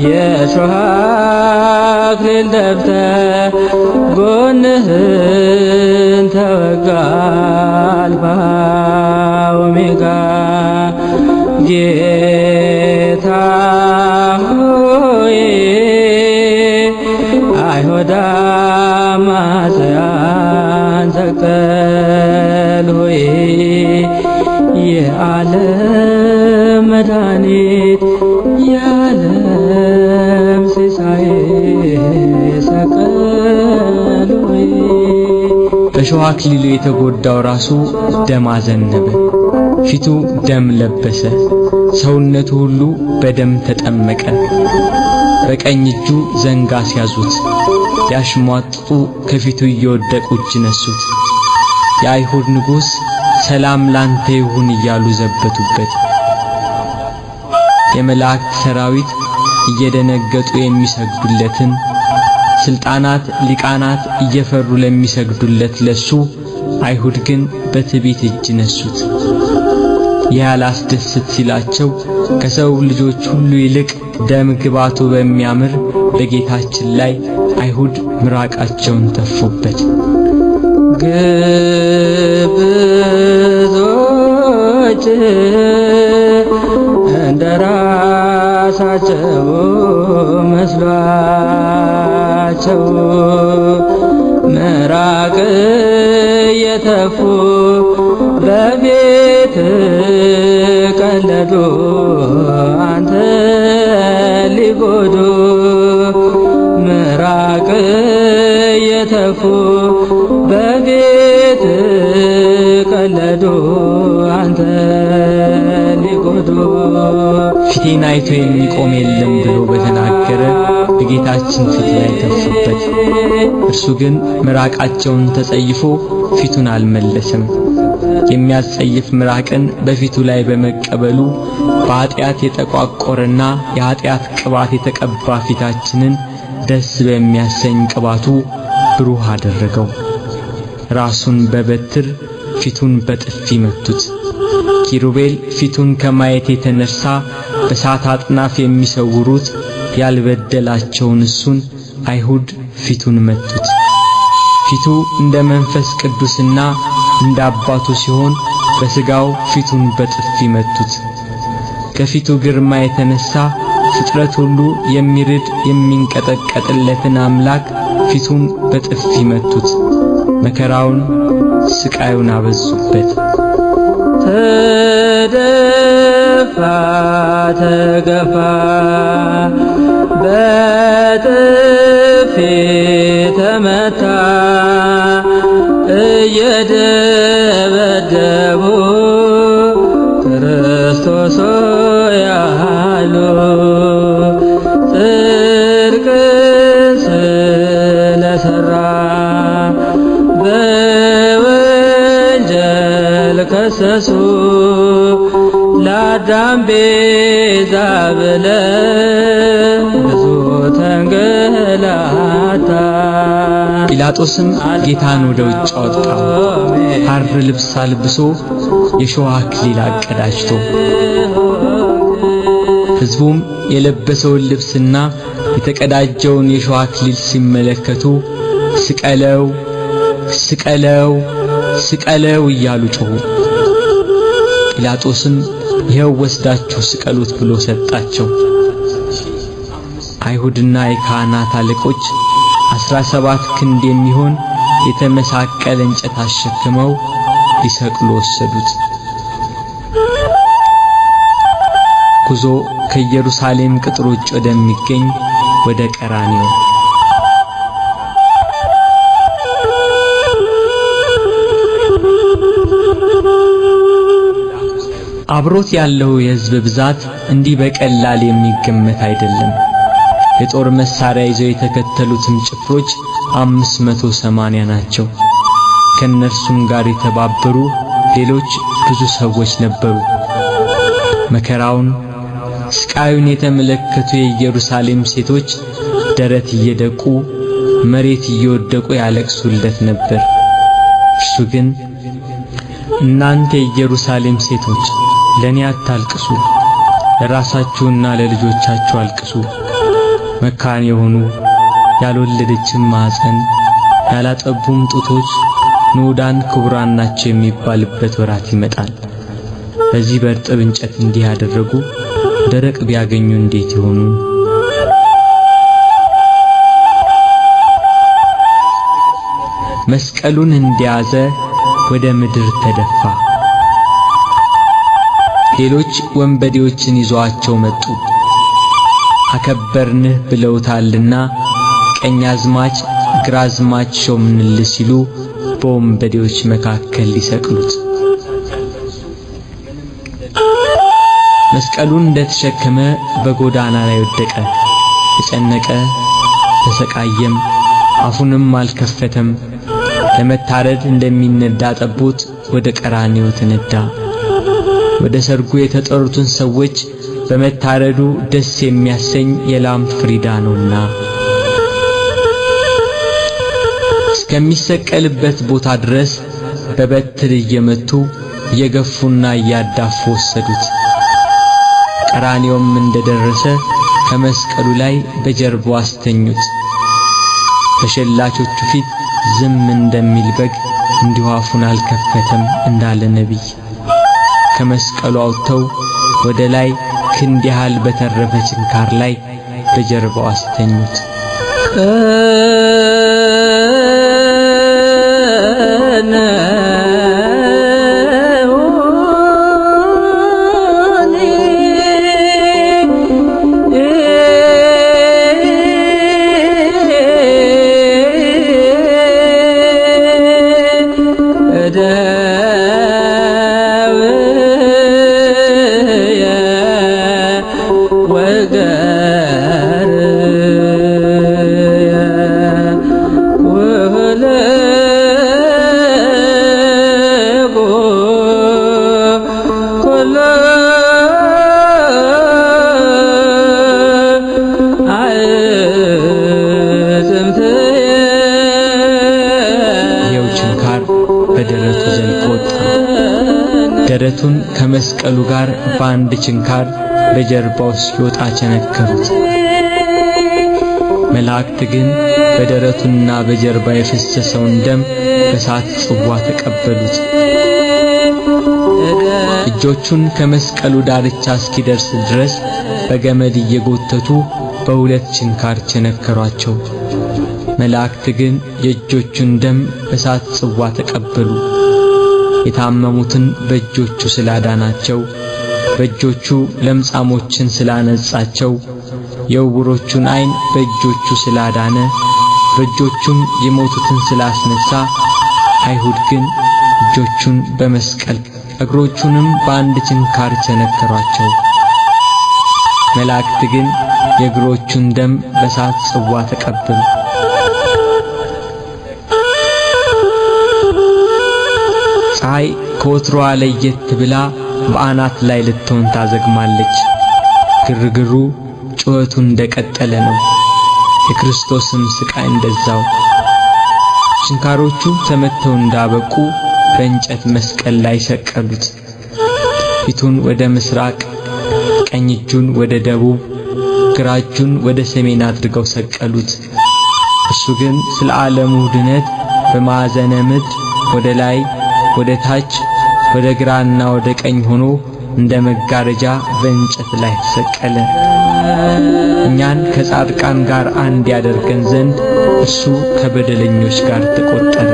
የሾህ አክሊል ደፍተህ ጎንህን ተወጋ አልፋ ኦሜጋ። ጌታ ሆይ አይሁድ አማጽያን ሰቀል ሆይ የዓለም መድኃኒት የዓለም ሲሳይ ሰቀል ሆይ። በሾህ አክሊሉ የተጎዳው ራሱ ደም አዘነበ፣ ፊቱ ደም ለበሰ፣ ሰውነቱ ሁሉ በደም ተጠመቀ። በቀኝ እጁ ዘንግ አስያዙት፣ ያሽሟጥጡ ከፊቱ እየወደቁ እጅ ነሱት። የአይሁድ ንጉሥ ሰላም ላንተ ይሁን እያሉ ዘበቱበት። የመላእክት ሰራዊት እየደነገጡ የሚሰግዱለትን፣ ስልጣናት ሊቃናት እየፈሩ ለሚሰግዱለት ለሱ አይሁድ ግን በትዕቢት እጅ ነሱት። ይህ አላስደስት ሲላቸው ከሰው ልጆች ሁሉ ይልቅ ደም ግባቱ በሚያምር በጌታችን ላይ አይሁድ ምራቃቸውን ተፉበት። ግብዞች እንደራሳቸው መስሏቸው ምራቅ እየተፉ በፊት ቀለዱ አንተ ሊጎዱ ምራቅ እየተፉ በፊት ቀለዱ አንተ ሊጎዱ። ፊቴን አይቶ የሚቆም የለም ብሎ በተናገረ በጌታችን ፊት ላይ ተፉበት። እርሱ ግን ምራቃቸውን ተጸይፎ ፊቱን አልመለሰም። የሚያስጸይፍ ምራቅን በፊቱ ላይ በመቀበሉ በኃጢአት የጠቋቆረና የኃጢአት ቅባት የተቀባ ፊታችንን ደስ በሚያሰኝ ቅባቱ ብሩህ አደረገው። ራሱን በበትር ፊቱን በጥፊ መቱት። ኪሩቤል ፊቱን ከማየት የተነሳ በእሳት አጥናፍ የሚሰውሩት ያልበደላቸውን እሱን አይሁድ ፊቱን መቱት። ፊቱ እንደ መንፈስ ቅዱስና እንደ አባቱ ሲሆን በሥጋው ፊቱን በጥፊ መቱት። ከፊቱ ግርማ የተነሳ ፍጥረት ሁሉ የሚርድ የሚንቀጠቀጥለትን አምላክ ፊቱን በጥፊ መቱት። መከራውን ስቃዩን አበዙበት። ተደፋ ተገፋ በጥፊ ተመታ እየደበደቡ ክርስቶስ ያሉ ጽድቅ ስለሰራ በወንጀል ከሰሱ ለአዳም ቤዛ ብለ ብዙ ተንገላታ። ጲላጦስም ጌታን ወደ ውጭ አወጣው፣ ሐር ልብስ አልብሶ የሾህ አክሊል አቀዳጅቶ። ሕዝቡም የለበሰውን ልብስና የተቀዳጀውን የሾህ አክሊል ሲመለከቱ ስቀለው፣ ስቀለው፣ ስቀለው እያሉ ጮኹ። ጲላጦስም ይኸው ወስዳችሁ ስቀሉት ብሎ ሰጣቸው። አይሁድና የካህናት አለቆች 17 ክንድ የሚሆን የተመሳቀለ እንጨት አሸክመው ሊሰቅሉ ወሰዱት። ጉዞ ከኢየሩሳሌም ቅጥር ውጭ ወደሚገኝ ወደ ቀራንዮ። አብሮት ያለው የሕዝብ ብዛት እንዲህ በቀላል የሚገመት አይደለም። የጦር መሳሪያ ይዘው የተከተሉትም ጭፍሮች 580 ናቸው። ከእነርሱም ጋር የተባበሩ ሌሎች ብዙ ሰዎች ነበሩ። መከራውን ስቃዩን የተመለከቱ የኢየሩሳሌም ሴቶች ደረት እየደቁ መሬት እየወደቁ ያለቅሱለት ነበር። እርሱ ግን እናንተ የኢየሩሳሌም ሴቶች ለኔ አታልቅሱ፣ ለራሳችሁና ለልጆቻችሁ አልቅሱ። መካን የሆኑ ያልወለደችም ማኅፀን ያላጠቡም ጡቶች ንዑዳን ክቡራን ናቸው የሚባልበት ወራት ይመጣል። በዚህ በእርጥብ እንጨት እንዲህ ያደረጉ ደረቅ ቢያገኙ እንዴት ይሆኑ? መስቀሉን እንደያዘ ወደ ምድር ተደፋ። ሌሎች ወንበዴዎችን ይዘዋቸው መጡ። አከበርንህ ብለውታልና ቀኛዝማች ግራዝማች ሾምንልህ ሲሉ በወንበዴዎች መካከል ሊሰቅሉት። መስቀሉን እንደተሸከመ በጎዳና ላይ ወደቀ። ተጨነቀ፣ ተሰቃየም፣ አፉንም አልከፈተም። ለመታረድ እንደሚነዳ ጠቦት ወደ ቀራንዮ ተነዳ። ወደ ሰርጉ የተጠሩትን ሰዎች በመታረዱ ደስ የሚያሰኝ የላም ፍሪዳ ነውና። እስከሚሰቀልበት ቦታ ድረስ በበትር እየመቱ እየገፉና እያዳፉ ወሰዱት። ቀራንዮም እንደደረሰ ከመስቀሉ ላይ በጀርባው አስተኙት። በሸላቾቹ ፊት ዝም እንደሚል በግ እንዲሁ አፉን አልከፈተም እንዳለ ነቢይ። ከመስቀሉ አውጥተው ወደ ላይ ክንድ ያህል በተረፈ ችንካር ላይ በጀርባው አስተኙት። በደረቱ ዘልቆ ወጣ። ደረቱን ከመስቀሉ ጋር በአንድ ችንካር በጀርባው ሲወጣ ቸነከሩት። መላእክት ግን በደረቱና በጀርባ የፈሰሰውን ደም በሳት ጽዋ ተቀበሉት። እጆቹን ከመስቀሉ ዳርቻ እስኪደርስ ድረስ በገመድ እየጎተቱ በሁለት ችንካር ቸነከሯቸው። መላእክት ግን የእጆቹን ደም በሳት ጽዋ ተቀበሉ። የታመሙትን በእጆቹ ስላዳናቸው፣ በእጆቹ ለምጻሞችን ስላነጻቸው፣ የዕውሮቹን ዓይን በእጆቹ ስላዳነ፣ በእጆቹም የሞቱትን ስላስነሳ፣ አይሁድ ግን እጆቹን በመስቀል እግሮቹንም በአንድ ችንካር ቸነከሯቸው። መላእክት ግን የእግሮቹን ደም በሳት ጽዋ ተቀበሉ። ፀሐይ ከወትሮዋ ለየት ብላ በአናት ላይ ልትሆን ታዘግማለች። ግርግሩ ጩኸቱ እንደቀጠለ ነው። የክርስቶስም ስቃይ እንደዛው። ችንካሮቹ ተመተው እንዳበቁ በእንጨት መስቀል ላይ ሰቀሉት። ፊቱን ወደ ምስራቅ፣ ቀኝ እጁን ወደ ደቡብ፣ ግራ እጁን ወደ ሰሜን አድርገው ሰቀሉት። እሱ ግን ስለ ዓለሙ ድነት በማዕዘነ ምድር ወደ ላይ፣ ወደ ታች፣ ወደ ግራና ወደ ቀኝ ሆኖ እንደ መጋረጃ በእንጨት ላይ ተሰቀለ። እኛን ከጻድቃን ጋር አንድ ያደርገን ዘንድ እሱ ከበደለኞች ጋር ተቆጠረ።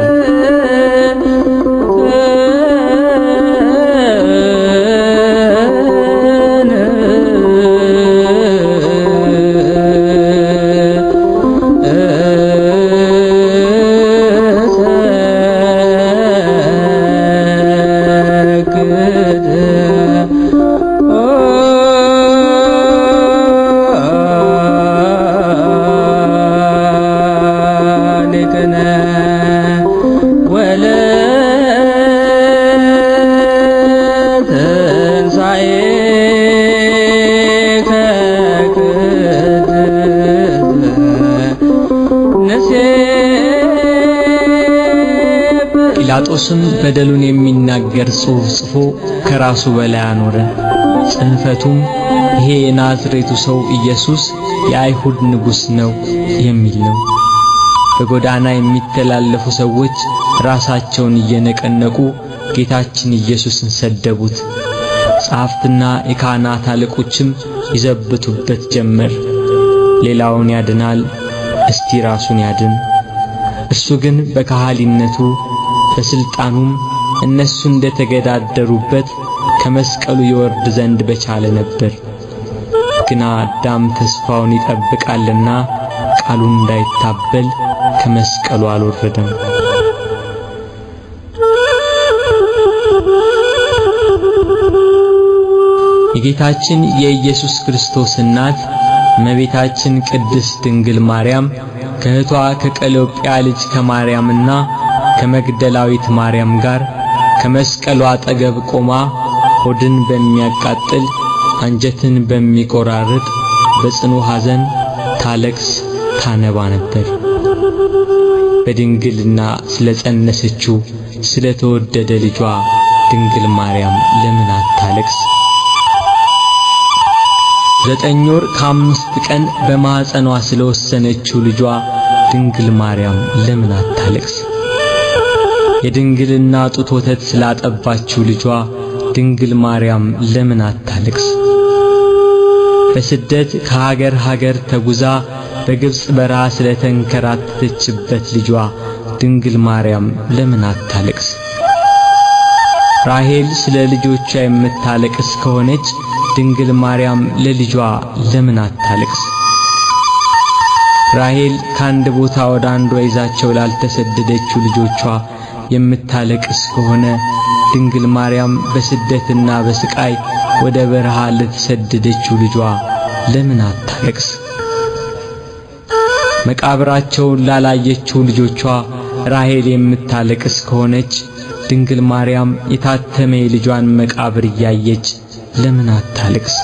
ጲላጦስም በደሉን የሚናገር ጽሑፍ ጽፎ ከራሱ በላይ አኖረ። ጽሕፈቱም ይሄ የናዝሬቱ ሰው ኢየሱስ የአይሁድ ንጉሥ ነው የሚል ነው። በጎዳና የሚተላለፉ ሰዎች ራሳቸውን እየነቀነቁ ጌታችን ኢየሱስን ሰደቡት። ጸሐፍትና የካህናት አለቆችም ይዘብቱበት ጀመር። ሌላውን ያድናል፣ እስቲ ራሱን ያድን። እርሱ ግን በካህሊነቱ በስልጣኑም እነሱ እንደተገዳደሩበት ከመስቀሉ ይወርድ ዘንድ በቻለ ነበር። ግና አዳም ተስፋውን ይጠብቃልና ቃሉን እንዳይታበል ከመስቀሉ አልወረደም። የጌታችን የኢየሱስ ክርስቶስ እናት እመቤታችን ቅድስት ድንግል ማርያም ከእህቷ ከቀሎጵያ ልጅ ከማርያምና ከመግደላዊት ማርያም ጋር ከመስቀሉ አጠገብ ቆማ ሆድን በሚያቃጥል አንጀትን በሚቆራርጥ በጽኑ ሐዘን ታለቅስ ታነባ ነበር። በድንግልና ስለጸነሰችው ስለተወደደ ልጇ ድንግል ማርያም ለምን አታለቅስ? 9 ወር ከ5 ቀን በማህፀኗ ስለወሰነችው ልጇ ድንግል ማርያም ለምን አታለቅስ? የድንግልና ጡት ወተት ስላጠባችው ልጇ ድንግል ማርያም ለምን አታለቅስ? በስደት ከሀገር ሀገር ተጉዛ በግብጽ በረሃ ስለተንከራተተችበት ልጇ ድንግል ማርያም ለምን አታለቅስ? ራሔል ስለ ልጆቿ የምታለቅስ ከሆነች ድንግል ማርያም ለልጇ ለምን አታለቅስ? ራሔል ከአንድ ቦታ ወደ አንዷ ይዛቸው ላልተሰደደችው ልጆቿ የምታለቅስ ከሆነ ድንግል ማርያም በስደትና በስቃይ ወደ በረሃ ለተሰደደችው ልጇ ለምን አታለቅስ? መቃብራቸውን ላላየችው ልጆቿ ራሔል የምታለቅስ ከሆነች ድንግል ማርያም የታተመ የልጇን መቃብር እያየች ለምን አታለቅስ?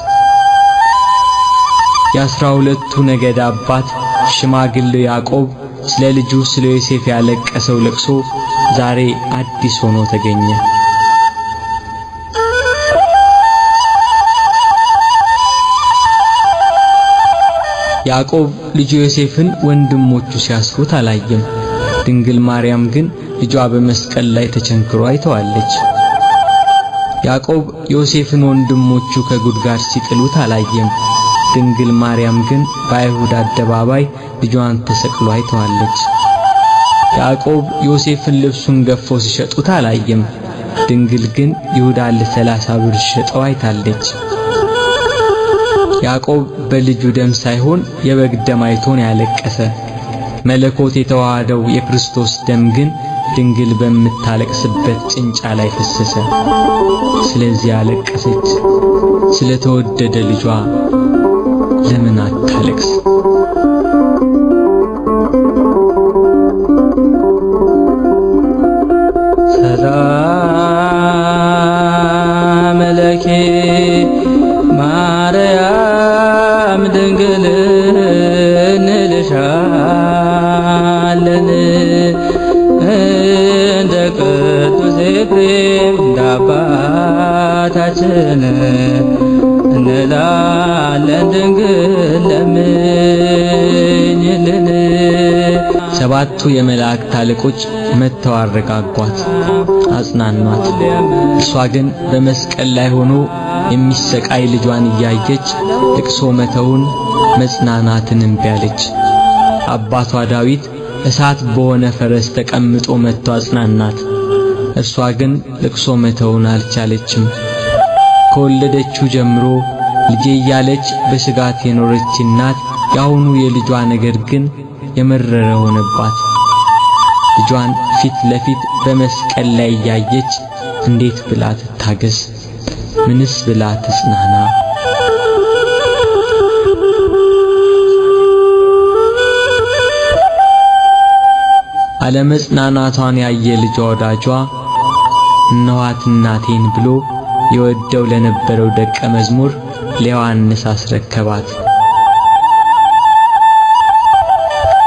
የ12ቱ ነገድ አባት ሽማግሌው ያዕቆብ ስለ ልጁ ስለ ዮሴፍ ያለቀሰው ለቅሶ ዛሬ አዲስ ሆኖ ተገኘ። ያዕቆብ ልጁ ዮሴፍን ወንድሞቹ ሲያስሩት አላየም። ድንግል ማርያም ግን ልጇ በመስቀል ላይ ተቸንክሮ አይተዋለች። ያዕቆብ ዮሴፍን ወንድሞቹ ከጉድጓድ ሲጥሉት አላየም። ድንግል ማርያም ግን በአይሁድ አደባባይ ልጇን ተሰቅሎ አይተዋለች። ያዕቆብ ዮሴፍን ልብሱን ገፈው ሲሸጡት አላየም። ድንግል ግን ይሁዳን ለ30 ብር ሲሸጠው አይታለች። ያዕቆብ በልጁ ደም ሳይሆን የበግ ደም አይቶ ነው ያለቀሰ። መለኮት የተዋሃደው የክርስቶስ ደም ግን ድንግል በምታለቅስበት ጭንጫ ላይ ፈሰሰ። ስለዚህ አለቀሰች። ስለተወደደ ልጇ ለምን አታለቅስ? ሰላም ለኪ ማርያም ድንግል እንልሻለን እንደ ቅዱስ ኤፍሬም እንደ አባታችን እንላለን ድንግል ለምኝልን። 7ቱ የመላእክት አለቆች መጥተው አረጋጓት፣ አጽናኗት። እርሷ ግን በመስቀል ላይ ሆኖ የሚሰቃይ ልጇን እያየች ልቅሶ መተውን መጽናናትን እምቢ አለች። አባቷ ዳዊት እሳት በሆነ ፈረስ ተቀምጦ መጥቶ አጽናናት። እርሷ ግን ልቅሶ መተውን አልቻለችም። ከወለደችው ጀምሮ ልጄ እያለች በስጋት የኖረች እናት ያሁኑ የልጇ ነገር ግን የመረረ ሆነባት። ልጇን ፊት ለፊት በመስቀል ላይ እያየች እንዴት ብላ ትታገስ? ምንስ ብላ ትጽናና? አለመጽናናቷን ያየ ልጇ ወዳጇ እነኋት እናቴን ብሎ የወደው ለነበረው ደቀ መዝሙር ለዮሐንስ አስረከባት።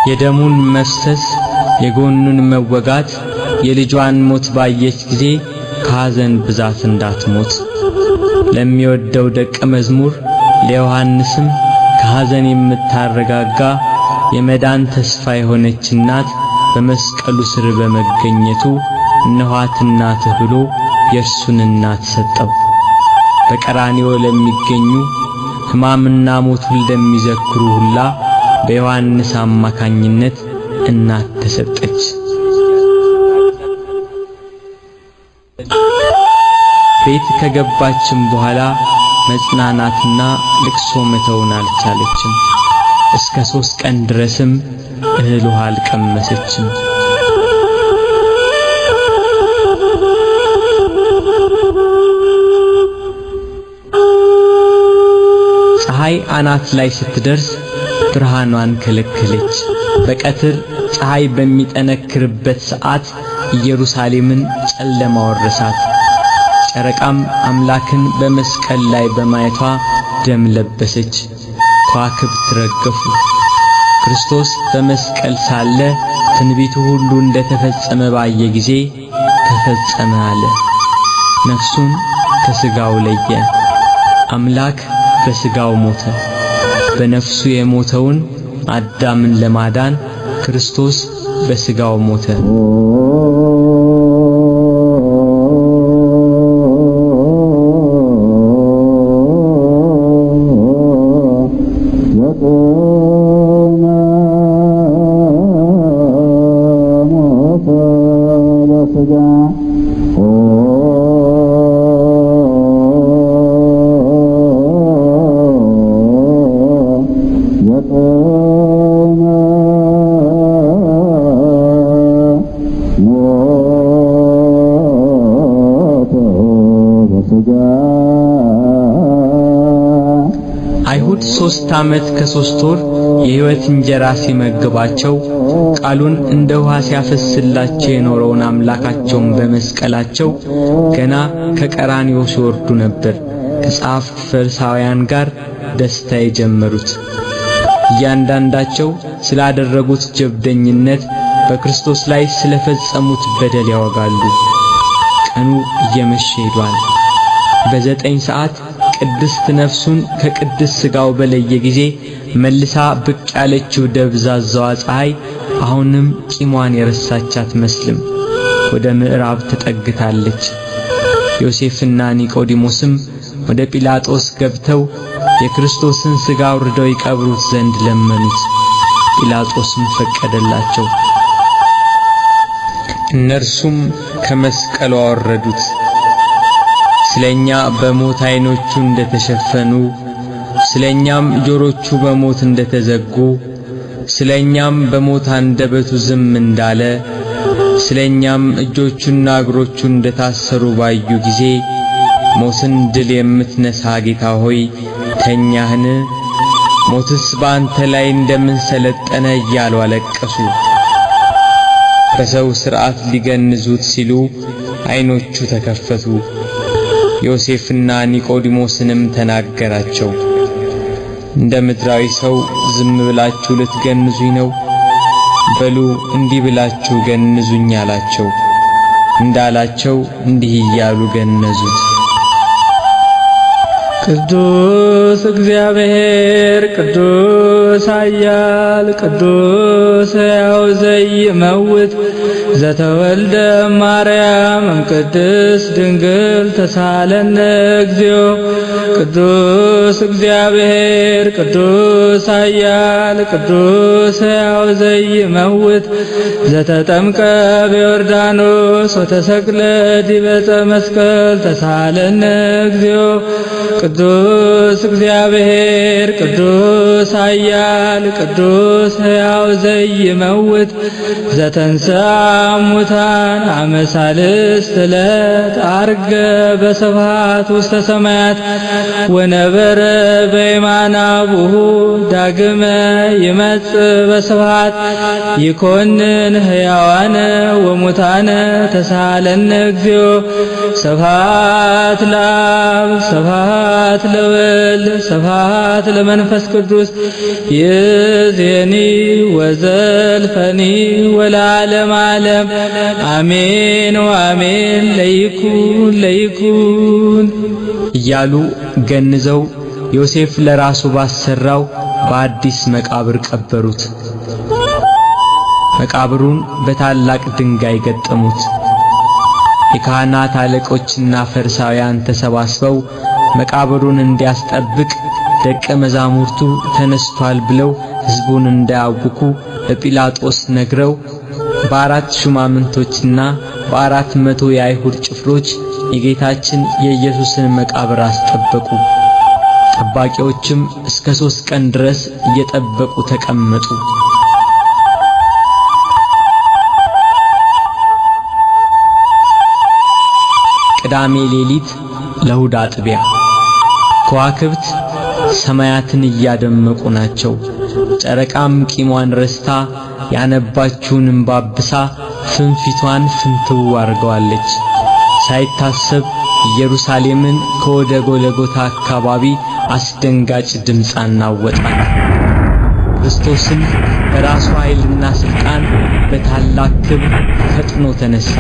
የደሙን መፍሰስ የጎኑን መወጋት የልጇን ሞት ባየች ጊዜ ከሐዘን ብዛት እንዳትሞት ለሚወደው ደቀ መዝሙር ለዮሐንስም ከሐዘን የምታረጋጋ የመዳን ተስፋ የሆነች እናት በመስቀሉ ስር በመገኘቱ እነኋት እናትህ ብሎ የእርሱን እናት ሰጠው። በቀራንዮ ለሚገኙ ሕማምና ሞቱን ለሚዘክሩ ሁላ በዮሐንስ አማካኝነት እናት ተሰጠች። ቤት ከገባችም በኋላ መጽናናትና ልቅሶ መተውን አልቻለችም። እስከ 3 ቀን ድረስም እህል ውሃ አልቀመሰችም። ፀሐይ አናት ላይ ስትደርስ ብርሃኗን ከለከለች። በቀትር ፀሐይ በሚጠነክርበት ሰዓት ኢየሩሳሌምን ጨለማ ወረሳት። ጨረቃም አምላክን በመስቀል ላይ በማየቷ ደም ለበሰች፣ ከዋክብት ረገፉ። ክርስቶስ በመስቀል ሳለ ትንቢቱ ሁሉ እንደተፈጸመ ባየ ጊዜ ተፈጸመ አለ። ነፍሱን ከሥጋው ለየ። አምላክ በሥጋው ሞተ። በነፍሱ የሞተውን አዳምን ለማዳን ክርስቶስ በሥጋው ሞተ። አይሁድ 3 ዓመት ከ3 ወር የሕይወት እንጀራ ሲመግባቸው ቃሉን እንደ ውሃ ሲያፈስላቸው የኖረውን አምላካቸውን በመስቀላቸው ገና ከቀራንዮ ሲወርዱ ነበር ከጸሐፍት ፈሪሳውያን ጋር ደስታ የጀመሩት። እያንዳንዳቸው ስላደረጉት ጀብደኝነት በክርስቶስ ላይ ስለፈጸሙት በደል ያወጋሉ። ቀኑ እየመሸ ሄዷል። በ9 ሰዓት ቅድስት ነፍሱን ከቅድስት ሥጋው በለየ ጊዜ መልሳ ብቅ ያለችው ደብዛዛዋ ፀሐይ አሁንም ቂሟን የረሳች አትመስልም። ወደ ምዕራብ ተጠግታለች። ዮሴፍና ኒቆዲሞስም ወደ ጲላጦስ ገብተው የክርስቶስን ሥጋ አውርደው ይቀብሩት ዘንድ ለመኑት። ጲላጦስም ፈቀደላቸው። እነርሱም ከመስቀሉ አወረዱት። ስለኛ በሞት ዓይኖቹ እንደተሸፈኑ፣ ስለኛም ጆሮቹ በሞት እንደተዘጉ፣ ስለኛም በሞት አንደበቱ ዝም እንዳለ፣ ስለኛም እጆቹና እግሮቹ እንደታሰሩ ባዩ ጊዜ ሞትን ድል የምትነሳ ጌታ ሆይ ተኛህን? ሞትስ በአንተ ላይ እንደምን ሰለጠነ? እያሉ አለቀሱ። በሰው ሥርዓት ሊገንዙት ሲሉ ዓይኖቹ ተከፈቱ። ዮሴፍና ኒቆዲሞስንም ተናገራቸው። እንደ ምድራዊ ሰው ዝም ብላችሁ ልትገንዙኝ ነው? በሉ እንዲህ ብላችሁ ገንዙኝ አላቸው። እንዳላቸው እንዲህ እያሉ ገነዙት። ቅዱስ እግዚአብሔር ቅዱስ ኃያል ቅዱስ ሕያው ዘይመውት ዘተወልደ ማርያም እምቅድስት ድንግል ተሳለነ እግዚኦ። ቅዱስ እግዚአብሔር ቅዱስ ኃያል ቅዱስ ሕያው ዘይመውት ዘተጠምቀ በዮርዳኖስ ወተሰቅለ ዲበ ዕፀ መስቀል ተሳለነ እግዚኦ። ቅዱስ እግዚአብሔር ቅዱስ ኃያል ቅዱስ ሕያው ዘይመውት ዘተንሥአ እሙታን አመ ሣልስት ዕለት ዐርገ በስብሐት ውስተ ሰማያት ወነበረ በየማነ አቡሁ ዳግመ ይመጽእ በስብሐት ይኮንን ሕያዋነ ወሙታነ ተሳለነ እግዚኦ። ስብሐት ለአብ ስብሐት ለወልድ ስብሐት ለመንፈስ ቅዱስ ይእዜኒ ወዘልፈኒ ወለዓለመ ዓለም አሜን ወአሜን። ለይኩን ለይኩን እያሉ ገንዘው ዮሴፍ ለራሱ ባሰራው በአዲስ መቃብር ቀበሩት። መቃብሩን በታላቅ ድንጋይ ገጠሙት። የካህናት አለቆችና ፈሪሳውያን ተሰባስበው መቃብሩን እንዲያስጠብቅ ደቀ መዛሙርቱ ተነስቷል ብለው ሕዝቡን እንዳያውኩ ለጲላጦስ ነግረው በ4 ሹማምንቶችና በ400 የአይሁድ ጭፍሮች የጌታችን የኢየሱስን መቃብር አስጠበቁ። ጠባቂዎችም እስከ 3 ቀን ድረስ እየጠበቁ ተቀመጡ። ቅዳሜ ሌሊት ለእሁድ አጥቢያ ከዋክብት ሰማያትን እያደመቁ ናቸው። ጨረቃም ቂሟን ረስታ ያነባችውን እንባ አብሳ ፍንፊቷን ፍንትው አድርገዋለች። ሳይታሰብ ኢየሩሳሌምን ከወደ ጎለጎታ አካባቢ አስደንጋጭ ድምፅ አናወጣት። ክርስቶስም በራሱ ኃይልና ስልጣን በታላቅ ክብር ፈጥኖ ተነሳ።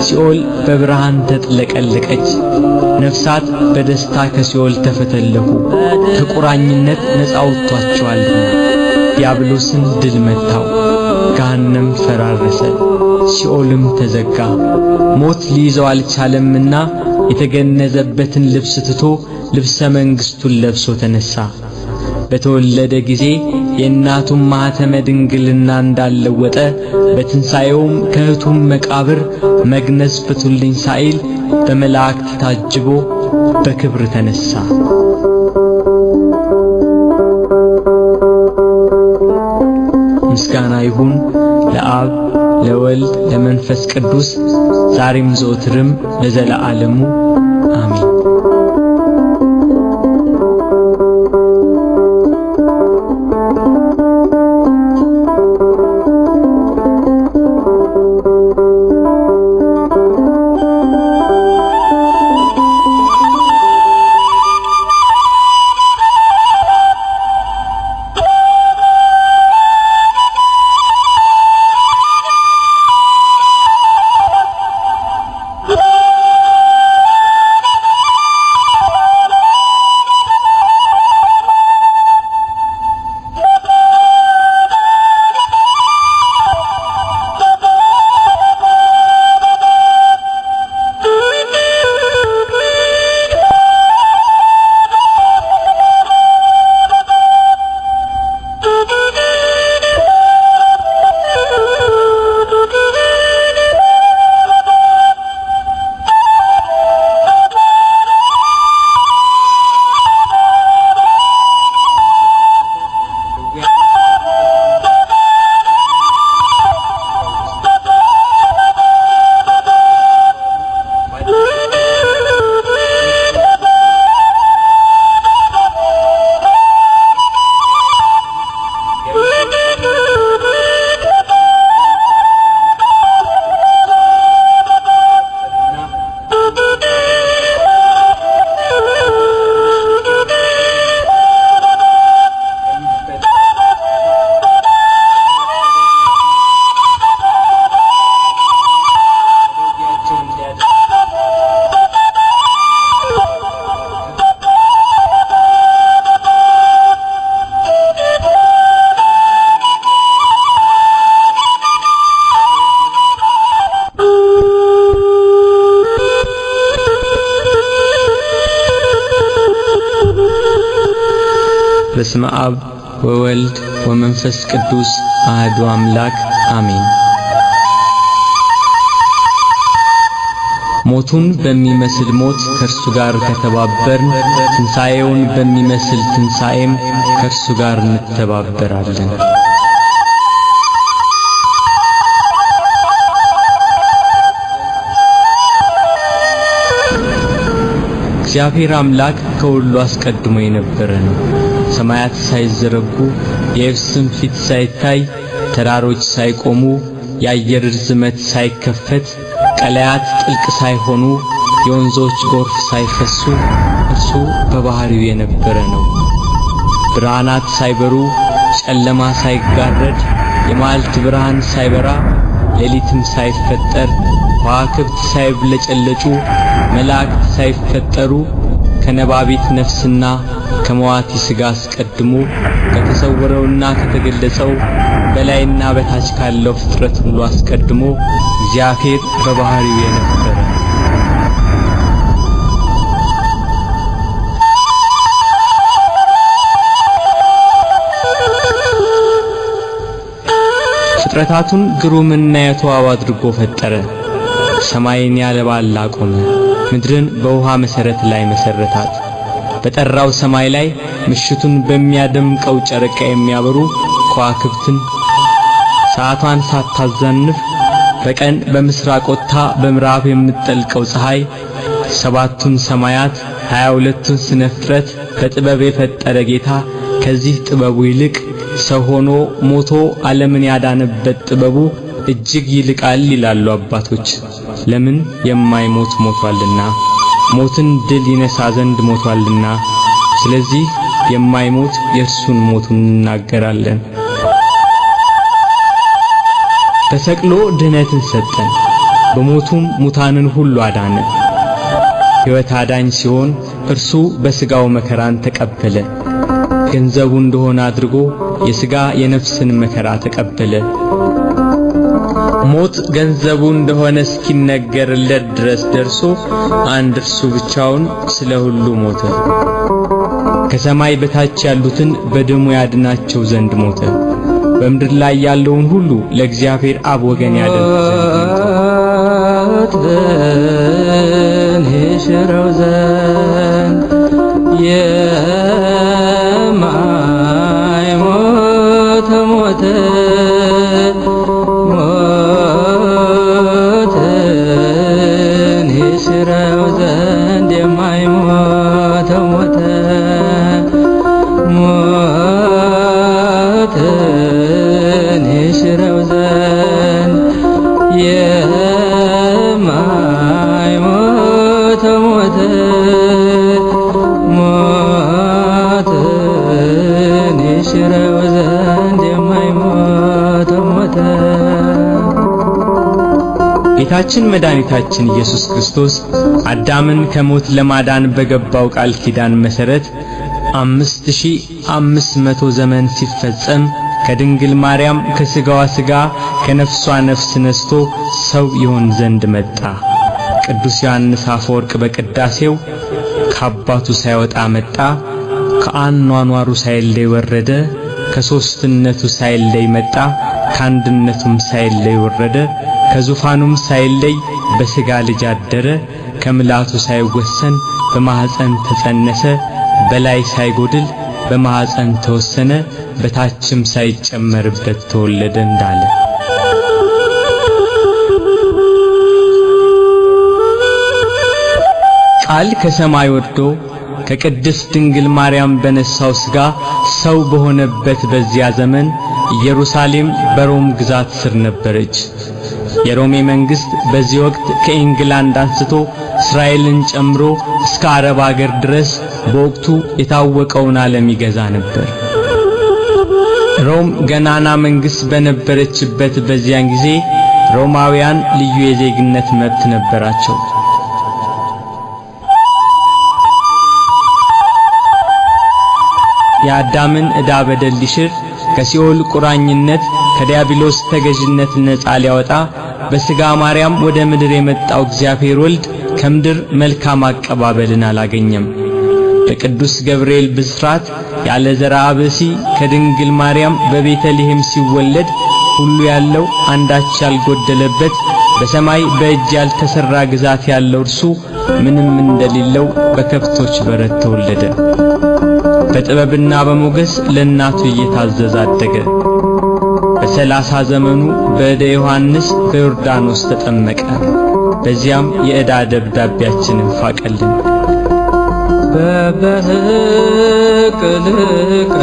ሲኦል በብርሃን ተጥለቀለቀች። ነፍሳት በደስታ ከሲኦል ተፈተለኩ፣ ከቁራኝነት ነፃ ወጥቷቸዋልና። ዲያብሎስን ድል መታው፣ ገሃነም ፈራረሰ፣ ሲኦልም ተዘጋ። ሞት ሊይዘው አልቻለምና የተገነዘበትን ልብስ ትቶ ልብሰ መንግስቱን ለብሶ ተነሳ። በተወለደ ጊዜ የእናቱን ማኅተመ ድንግልና እንዳልለወጠ በትንሣኤውም ከእህቱም መቃብር መግነዝ ፍቱልኝ ሳይል በመላእክት ታጅቦ በክብር ተነሳ። ምስጋና ይሁን ለአብ ለወልድ ለመንፈስ ቅዱስ ዛሬም ዘወትርም ለዘለዓለሙ አሜን። በስመ አብ ወወልድ ወመንፈስ ቅዱስ አሐዱ አምላክ አሜን። ሞቱን በሚመስል ሞት ከእርሱ ጋር ከተባበርን ትንሣኤውን በሚመስል ትንሣኤም ከእርሱ ጋር እንተባበራለን። እግዚአብሔር አምላክ ከሁሉ አስቀድሞ የነበረ ነው። ሰማያት ሳይዘረጉ፣ የየብስም ፊት ሳይታይ፣ ተራሮች ሳይቆሙ፣ የአየር ርዝመት ሳይከፈት፣ ቀላያት ጥልቅ ሳይሆኑ፣ የወንዞች ጎርፍ ሳይፈሱ እርሱ በባህሪው የነበረ ነው። ብርሃናት ሳይበሩ፣ ጨለማ ሳይጋረድ፣ የመዓልት ብርሃን ሳይበራ፣ ሌሊትም ሳይፈጠር፣ ከዋክብት ሳይብለጨለጩ፣ መላእክት ሳይፈጠሩ፣ ከነባቢት ነፍስና ከመዋቲ ሥጋ አስቀድሞ ከተሰወረውና ከተገለጸው በላይና በታች ካለው ፍጥረት ሁሉ አስቀድሞ እግዚአብሔር በባህሪው የነበረ። ፍጥረታቱን ግሩምና የተዋበ አድርጎ ፈጠረ። ሰማይን ያለ ባላ አቆመ፣ ምድርን በውሃ መሰረት ላይ መሰረታት። በጠራው ሰማይ ላይ ምሽቱን በሚያደምቀው ጨረቃ የሚያበሩ ከዋክብትን ሰዓቷን ሳታዛንፍ በቀን በምስራቅ ወጥታ በምዕራብ የምትጠልቀው ፀሐይ፣ ሰባቱን ሰማያት 22ቱን ስነ ፍጥረት በጥበብ የፈጠረ ጌታ ከዚህ ጥበቡ ይልቅ ሰው ሆኖ ሞቶ ዓለምን ያዳነበት ጥበቡ እጅግ ይልቃል ይላሉ አባቶች። ለምን? የማይሞት ሞቷልና፣ ሞትን ድል ይነሳ ዘንድ ሞቷልና። ስለዚህ የማይሞት የእርሱን ሞቱን እንናገራለን። ተሰቅሎ ድህነትን ሰጠን፣ በሞቱም ሙታንን ሁሉ አዳነ። ሕይወት አዳኝ ሲሆን እርሱ በሥጋው መከራን ተቀበለ። ገንዘቡ እንደሆነ አድርጎ የሥጋ የነፍስን መከራ ተቀበለ። ሞት ገንዘቡ እንደሆነ እስኪነገርለት ድረስ ደርሶ አንድ እርሱ ብቻውን ስለ ሁሉ ሞተ። ከሰማይ በታች ያሉትን በደሙ ያድናቸው ዘንድ ሞተ። በምድር ላይ ያለውን ሁሉ ለእግዚአብሔር አብ ወገን ያደርግ ዘንድ ሞተ። ይሽረው ዘንድ የማይሞት ሞተ፣ ሞትን ይሽረው ዘንድ የማይሞት ሞተ፣ ሞትን ይሽረው ዘንድ የማይሞት ሞተ፣ ሞትን ይሽረው ዘንድ የማይሞት ሞተ። ጌታችን መድኃኒታችን ኢየሱስ ክርስቶስ አዳምን ከሞት ለማዳን በገባው ቃል ኪዳን መሰረት 5500 ዘመን ሲፈጸም ከድንግል ማርያም ከሥጋዋ ሥጋ ከነፍሷ ነፍስ ነስቶ ሰው ይሆን ዘንድ መጣ። ቅዱስ ዮሐንስ አፈወርቅ በቅዳሴው ከአባቱ ሳይወጣ መጣ፣ ከአኗኗሩ ሳይለይ ወረደ፣ ከሶስትነቱ ሳይለይ መጣ፣ ከአንድነቱም ሳይለይ ወረደ፣ ከዙፋኑም ሳይለይ በሥጋ ልጅ አደረ፣ ከምላቱ ሳይወሰን በማኅፀን ተጸነሰ፣ በላይ ሳይጎድል በማኅፀን ተወሰነ፣ በታችም ሳይጨመርበት ተወለደ እንዳለ። ቃል ከሰማይ ወርዶ ከቅድስት ድንግል ማርያም በነሳው ሥጋ ሰው በሆነበት በዚያ ዘመን ኢየሩሳሌም በሮም ግዛት ስር ነበረች። የሮሜ መንግስት በዚህ ወቅት ከኢንግላንድ አንስቶ እስራኤልን ጨምሮ እስከ አረብ አገር ድረስ በወቅቱ የታወቀውን ዓለም ይገዛ ነበር። ሮም ገናና መንግስት በነበረችበት በዚያን ጊዜ ሮማውያን ልዩ የዜግነት መብት ነበራቸው። የአዳምን ዕዳ በደል ሊሽር፣ ከሲኦል ቁራኝነት ከዲያብሎስ ተገዥነት ነፃ ሊያወጣ በሥጋ ማርያም ወደ ምድር የመጣው እግዚአብሔር ወልድ ከምድር መልካም አቀባበልን አላገኘም። በቅዱስ ገብርኤል ብስራት ያለ ዘርአ ብእሲ ከድንግል ማርያም በቤተልሔም ሲወለድ ሁሉ ያለው አንዳች ያልጎደለበት በሰማይ በእጅ ያልተሰራ ግዛት ያለው እርሱ ምንም እንደሌለው በከብቶች በረት ተወለደ። በጥበብና በሞገስ ለእናቱ እየታዘዘ አደገ። በ30 ዘመኑ በእደ ዮሐንስ በዮርዳኖስ ተጠመቀ። በዚያም የዕዳ ደብዳቤያችንን ፋቀልን። በበህቅ ልቀ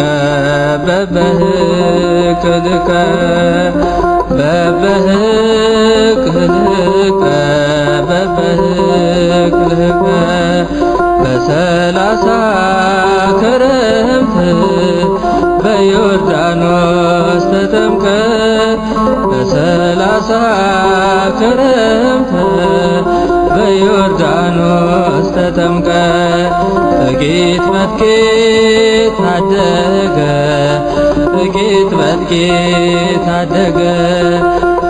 በበህቅ ልቀ በበህቅ ልቀ በበህቅ ልቀ በ30 ክረምት በዮርዳኖስ ተጠምቀ በ30 ክረምት በዮርዳኖስ ተጠምቀ ጥቂት በጥቂት አደገ ጥቂት በጥቂት አደገ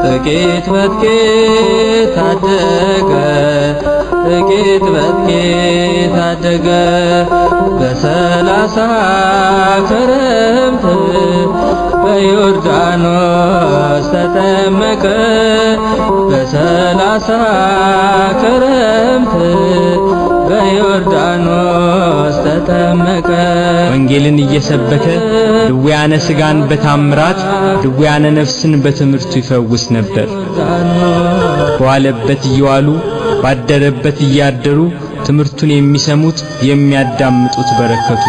ጥቂት በጥቂት አደገ ጥቂት በጥቂት አደገ በ30 ክረምት በዮርዳኖስ ተጠመቀ በ30 ክረምት በዮርዳኖስ ተጠመቀ። ወንጌልን እየሰበከ ድውያነ ሥጋን በታምራት ድውያነ ነፍስን በትምህርቱ ይፈውስ ነበር። በዋለበት እየዋሉ ባደረበት እያደሩ ትምህርቱን የሚሰሙት የሚያዳምጡት በረከቱ።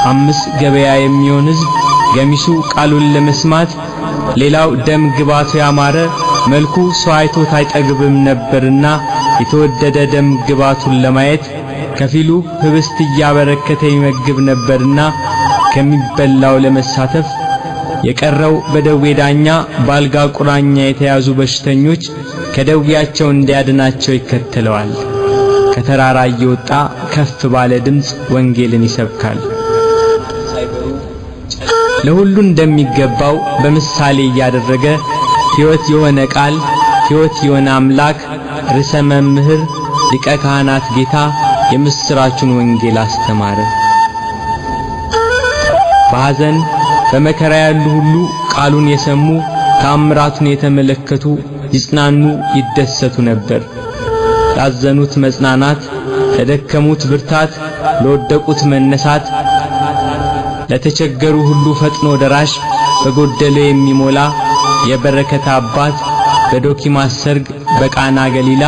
5 ገበያ የሚሆን ሕዝብ ገሚሱ ቃሉን ለመስማት ሌላው ደም ግባቱ ያማረ መልኩ ሰው አይቶት አይጠግብም ነበርና የተወደደ ደም ግባቱን ለማየት ከፊሉ ህብስት እያበረከተ ይመግብ ነበርና ከሚበላው ለመሳተፍ የቀረው በደዌ ዳኛ ባልጋ ቁራኛ የተያዙ በሽተኞች ከደዌያቸው እንዲያድናቸው ይከተለዋል። ከተራራ እየወጣ ከፍ ባለ ድምጽ ወንጌልን ይሰብካል። ለሁሉ እንደሚገባው በምሳሌ እያደረገ ሕይወት የሆነ ቃል ሕይወት የሆነ አምላክ ርዕሰ መምህር ሊቀ ካህናት ጌታ የምስራቹን ወንጌል አስተማረ። በሐዘን በመከራ ያሉ ሁሉ ቃሉን የሰሙ ታምራቱን የተመለከቱ ይጽናኑ ይደሰቱ ነበር። ላዘኑት መጽናናት፣ ለደከሙት ብርታት፣ ለወደቁት መነሳት፣ ለተቸገሩ ሁሉ ፈጥኖ ደራሽ፣ በጎደለ የሚሞላ የበረከት አባት በዶኪማስ ሰርግ በቃና ገሊላ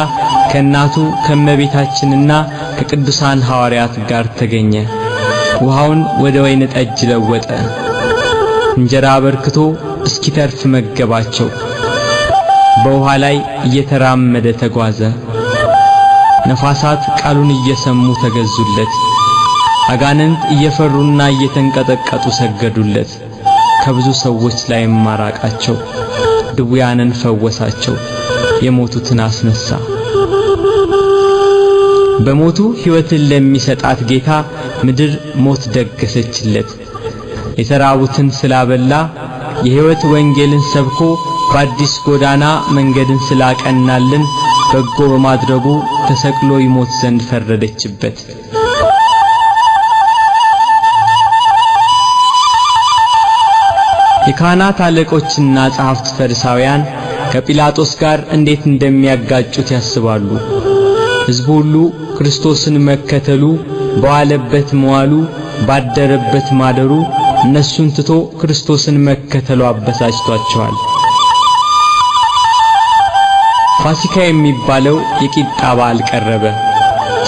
ከእናቱ ከመቤታችንና ከቅዱሳን ሐዋርያት ጋር ተገኘ። ውሃውን ወደ ወይን ጠጅ ለወጠ። እንጀራ አበርክቶ እስኪተርፍ መገባቸው። በውሃ ላይ እየተራመደ ተጓዘ። ነፋሳት ቃሉን እየሰሙ ተገዙለት። አጋንንት እየፈሩና እየተንቀጠቀጡ ሰገዱለት። ከብዙ ሰዎች ላይ ማራቃቸው። ድውያንን ፈወሳቸው። የሞቱትን አስነሳ። በሞቱ ሕይወትን ለሚሰጣት ጌታ ምድር ሞት ደገሰችለት። የተራቡትን ስላበላ የሕይወት ወንጌልን ሰብኮ በአዲስ ጎዳና መንገድን ስላቀናልን በጎ በማድረጉ ተሰቅሎ ይሞት ዘንድ ፈረደችበት። የካህናት አለቆችና ጸሐፍት ፈሪሳውያን ከጲላጦስ ጋር እንዴት እንደሚያጋጩት ያስባሉ። ሕዝቡ ሁሉ ክርስቶስን መከተሉ፣ በዋለበት መዋሉ፣ ባደረበት ማደሩ እነሱን ትቶ ክርስቶስን መከተሉ አበሳጭቷቸዋል። ፋሲካ የሚባለው የቂጣ በዓል ቀረበ።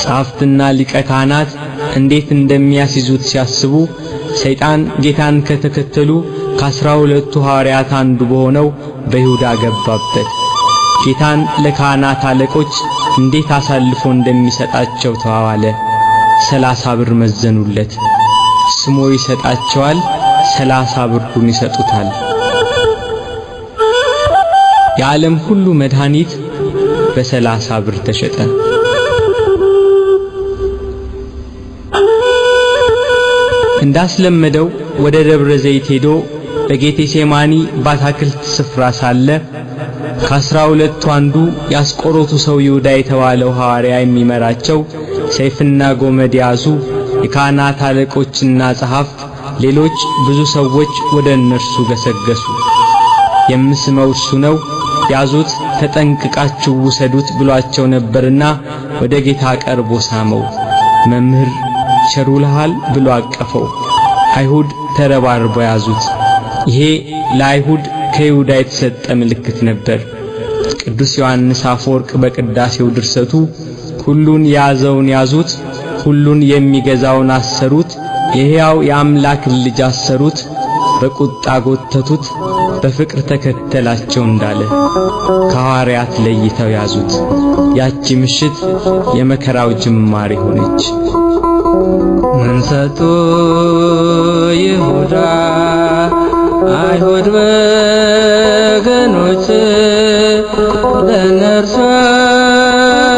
ጸሐፍትና ሊቀ ካህናት እንዴት እንደሚያስይዙት ሲያስቡ ሰይጣን ጌታን ከተከተሉ ከ12ቱ ሐዋርያት አንዱ በሆነው በይሁዳ ገባበት። ጌታን ለካህናት አለቆች እንዴት አሳልፎ እንደሚሰጣቸው ተዋዋለ። 30 ብር መዘኑለት። ስሞ ይሰጣቸዋል፣ 30 ብሩን ይሰጡታል። የዓለም ሁሉ መድኃኒት በ30 ብር ተሸጠ። እንዳስለመደው ወደ ደብረ ዘይት ሄዶ በጌቴሴማኒ ባታክልት ስፍራ ሳለ ከ12ቱ አንዱ ያስቆሮቱ ሰው ይሁዳ የተባለው ሐዋርያ የሚመራቸው ሰይፍና ጎመድ ያዙ የካህናት አለቆችና ጸሐፍት፣ ሌሎች ብዙ ሰዎች ወደ እነርሱ ገሰገሱ። የምስመው እርሱ ነው፣ ያዙት፣ ተጠንቅቃችሁ ውሰዱት ብሏቸው ነበርና ወደ ጌታ ቀርቦ ሳመው። መምህር ቸር ውለሃል ብሎ አቀፈው። አይሁድ ተረባርበው ያዙት። ይሄ ለአይሁድ ከይሁዳ የተሰጠ ምልክት ነበር። ቅዱስ ዮሐንስ አፈወርቅ በቅዳሴው ድርሰቱ ሁሉን ያዘውን ያዙት፣ ሁሉን የሚገዛውን አሰሩት፣ የሕያው የአምላክን ልጅ አሰሩት፣ በቁጣ ጎተቱት፣ በፍቅር ተከተላቸው እንዳለ ከሐዋርያት ለይተው ያዙት። ያቺ ምሽት የመከራው ጅማሬ ሆነች። ምን ሰጡ ይሁዳ አይሁድ ወገኖች ለእነርሱ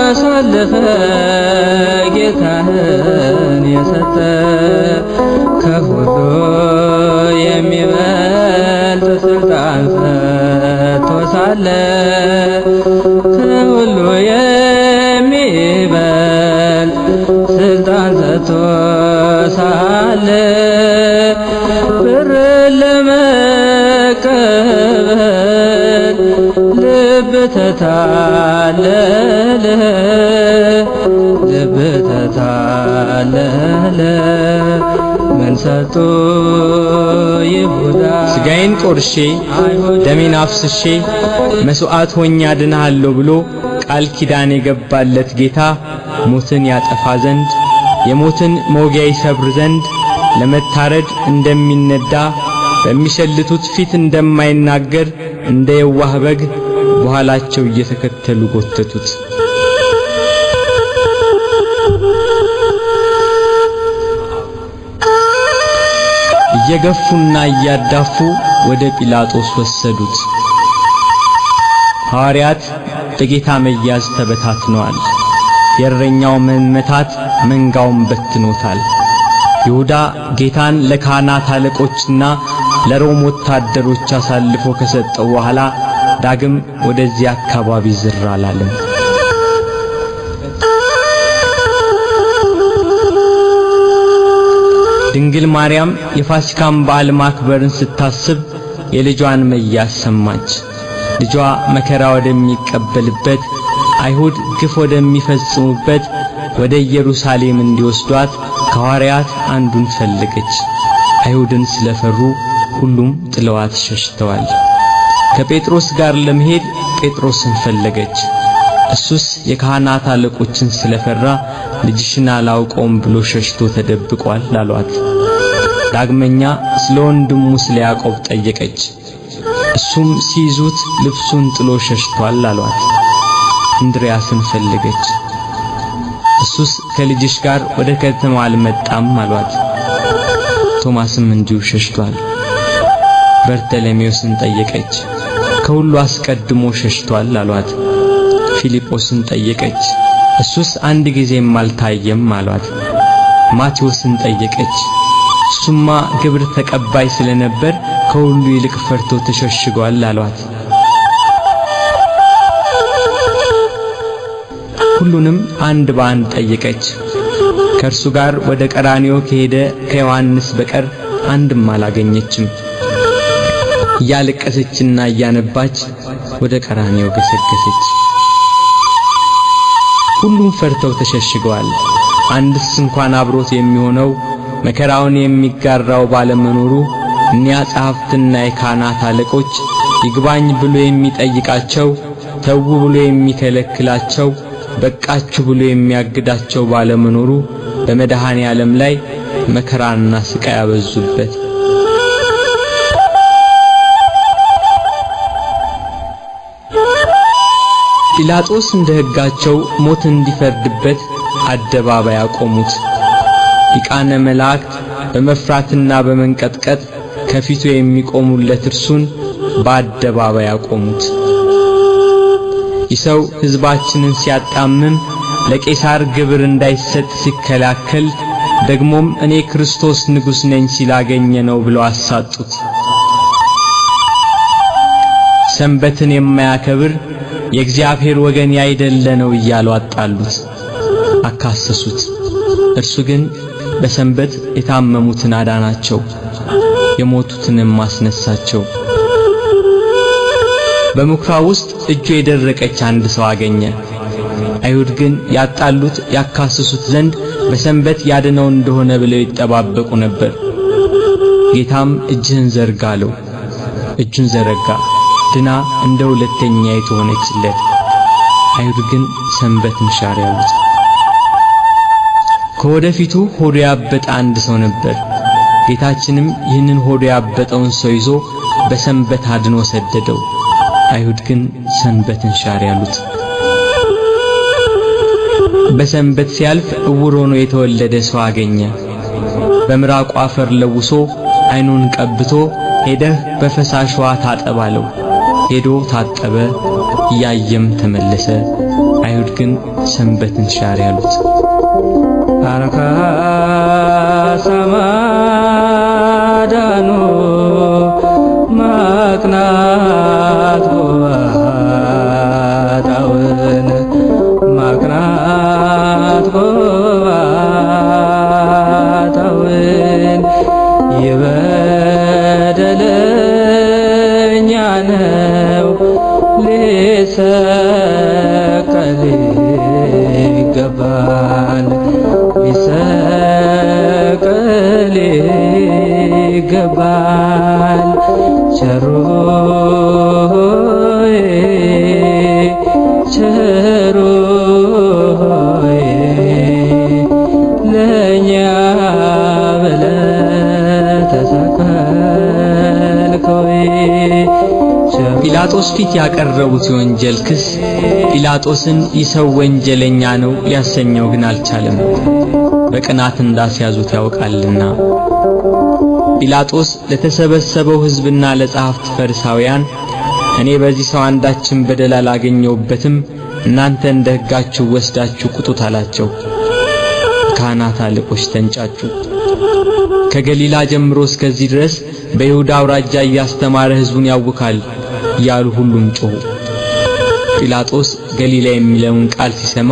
አሳልፈ ጌታህን የሰጠ ከሁሉ የሚበልጥ ስልጣን ሰጥቶ ሳለ ከሁሉ የሚበልጥ ስልጣን ሰጥቶ ሳለ ብር ለመቀበል ልብ ተታለለ፣ ልብ ተታለለ። ምን ሰጡ ይሁዳ ስጋዬን ቆርሼ ደሜን አፍስሼ መስዋዕት ሆኜ አድንሃለሁ ብሎ ቃል ኪዳን የገባለት ጌታ ሞትን ያጠፋ ዘንድ የሞትን መውጊያ ይሰብር ዘንድ ለመታረድ እንደሚነዳ በሚሸልቱት ፊት እንደማይናገር እንደ የዋህ በግ በኋላቸው እየተከተሉ ጎተቱት። እየገፉና እያዳፉ ወደ ጲላጦስ ወሰዱት። ሐዋርያት በጌታ መያዝ ተበታትነዋል። የእረኛው መመታት መንጋውን በትኖታል። ይሁዳ ጌታን ለካህናት አለቆችና ለሮም ወታደሮች አሳልፎ ከሰጠው በኋላ ዳግም ወደዚያ አካባቢ ዝር አላለም። ድንግል ማርያም የፋሲካን በዓል ማክበርን ስታስብ የልጇን መያዝ ሰማች። ልጇ መከራ ወደሚቀበልበት አይሁድ ግፍ ወደሚፈጽሙበት ወደ ኢየሩሳሌም እንዲወስዷት ከሐዋርያት አንዱን ፈለገች። አይሁድን ስለፈሩ ሁሉም ጥለዋት ሸሽተዋል። ከጴጥሮስ ጋር ለመሄድ ጴጥሮስን ፈለገች። እሱስ የካህናት አለቆችን ስለፈራ ልጅሽን አላውቀውም ብሎ ሸሽቶ ተደብቋል አሏት። ዳግመኛ ስለ ወንድሙ ስለ ያዕቆብ ጠየቀች። እሱም ሲይዙት ልብሱን ጥሎ ሸሽቷል አሏት። እንድርያስን ፈለገች። እሱስ ከልጅሽ ጋር ወደ ከተማ አልመጣም አሏት። ቶማስም እንዲሁ ሸሽቷል። በርተሎሜዎስን ጠየቀች። ከሁሉ አስቀድሞ ሸሽቷል አሏት። ፊልጶስን ጠየቀች። እሱስ አንድ ጊዜም አልታየም አሏት። ማቴዎስን ጠየቀች። እሱማ ግብር ተቀባይ ስለነበር ከሁሉ ይልቅ ፈርቶ ተሸሽጓል አሏት። ሁሉንም አንድ በአንድ ጠየቀች። ከእርሱ ጋር ወደ ቀራንዮ ከሄደ ከዮሐንስ በቀር አንድም አላገኘችም። እያለቀሰችና እያነባች ወደ ቀራንዮ ገሰገሰች። ሁሉም ፈርተው ተሸሽገዋል። አንድስ እንኳን አብሮት የሚሆነው መከራውን የሚጋራው ባለመኖሩ እኒያ ጸሐፍትና የካህናት አለቆች ይግባኝ ብሎ የሚጠይቃቸው፣ ተው ብሎ የሚከለክላቸው፣ በቃችሁ ብሎ የሚያግዳቸው ባለመኖሩ በመድኃኔ ዓለም ላይ መከራና ስቃይ ያበዙበት። ጲላጦስ እንደ ሕጋቸው ሞት እንዲፈርድበት አደባባይ አቆሙት። ሊቃነ መላእክት በመፍራትና በመንቀጥቀጥ ከፊቱ የሚቆሙለት እርሱን በአደባባይ አቆሙት። ይህ ሰው ሕዝባችንን ሲያጣምም ለቄሳር ግብር እንዳይሰጥ ሲከላከል ደግሞም እኔ ክርስቶስ ንጉሥ ነኝ ሲላገኘ ነው ብለው አሳጡት። ሰንበትን የማያከብር የእግዚአብሔር ወገን ያይደለ ነው እያሉ አጣሉት፣ አካሰሱት። እርሱ ግን በሰንበት የታመሙትን አዳናቸው፣ የሞቱትንም አስነሳቸው። በምኵራብ ውስጥ እጁ የደረቀች አንድ ሰው አገኘ። አይሁድ ግን ያጣሉት ያካስሱት ዘንድ በሰንበት ያድነው እንደሆነ ብለው ይጠባበቁ ነበር። ጌታም እጅህን ዘርጋ አለው። እጁን ዘረጋ፣ ድና እንደ ሁለተኛይቱ ሆነችለት። አይሁድ ግን ሰንበትን ሻር ያሉት። ከወደፊቱ ሆዱ ያበጠ አንድ ሰው ነበር። ጌታችንም ይህንን ሆዱ ያበጠውን ሰው ይዞ በሰንበት አድኖ ሰደደው። አይሁድ ግን ሰንበትን ሻር ያሉት። በሰንበት ሲያልፍ እውር ሆኖ የተወለደ ሰው አገኘ። በምራቁ አፈር ለውሶ አይኑን ቀብቶ ሄደህ በፈሳሽ ውሃ ታጠብ አለው። ሄዶ ታጠበ፣ እያየም ተመለሰ። አይሁድ ግን ሰንበትን ሻር ያሉት። አርካሳ ማዳኑ ማቅናት ጎባጣውን ማቅናት ጎባጣውን የበደለኛ ነው ሊሰቀል ይገባል ሊሰቀል ይገባል። ቸሩ ሆይ ቸሩ ሆይ ለእኛ ብለህ ተሰቀልክ ሆይ። ጲላጦስ ፊት ያቀረቡት የወንጀል ክስ ጲላጦስን ይህ ሰው ወንጀለኛ ነው ሊያሰኘው ግን አልቻለም፣ በቅናት እንዳስያዙት ያውቃልና። ጲላጦስ ለተሰበሰበው ሕዝብና ለጸሐፍት ፈሪሳውያን እኔ በዚህ ሰው አንዳችን በደል አላገኘሁበትም፣ እናንተ እንደ ሕጋችሁ ወስዳችሁ ቅጡት አላቸው። ካህናት አለቆች ተንጫጩ። ከገሊላ ጀምሮ እስከዚህ ድረስ በይሁዳ አውራጃ እያስተማረ ሕዝቡን ያውካል እያሉ ሁሉም ጮኹ። ጲላጦስ ገሊላ የሚለውን ቃል ሲሰማ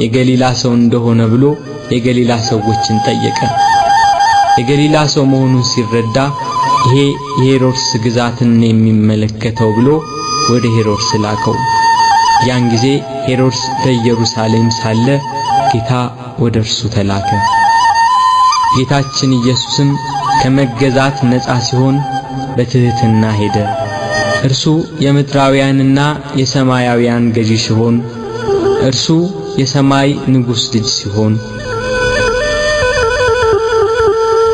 የገሊላ ሰው እንደሆነ ብሎ የገሊላ ሰዎችን ጠየቀ። የገሊላ ሰው መሆኑን ሲረዳ ይሄ የሄሮድስ ግዛትን የሚመለከተው ብሎ ወደ ሄሮድስ ላከው። ያን ጊዜ ሄሮድስ በኢየሩሳሌም ሳለ ጌታ ወደ እርሱ ተላከ። ጌታችን ኢየሱስም ከመገዛት ነፃ ሲሆን በትህትና ሄደ። እርሱ የምድራውያንና የሰማያውያን ገዢ ሲሆን፣ እርሱ የሰማይ ንጉሥ ልጅ ሲሆን፣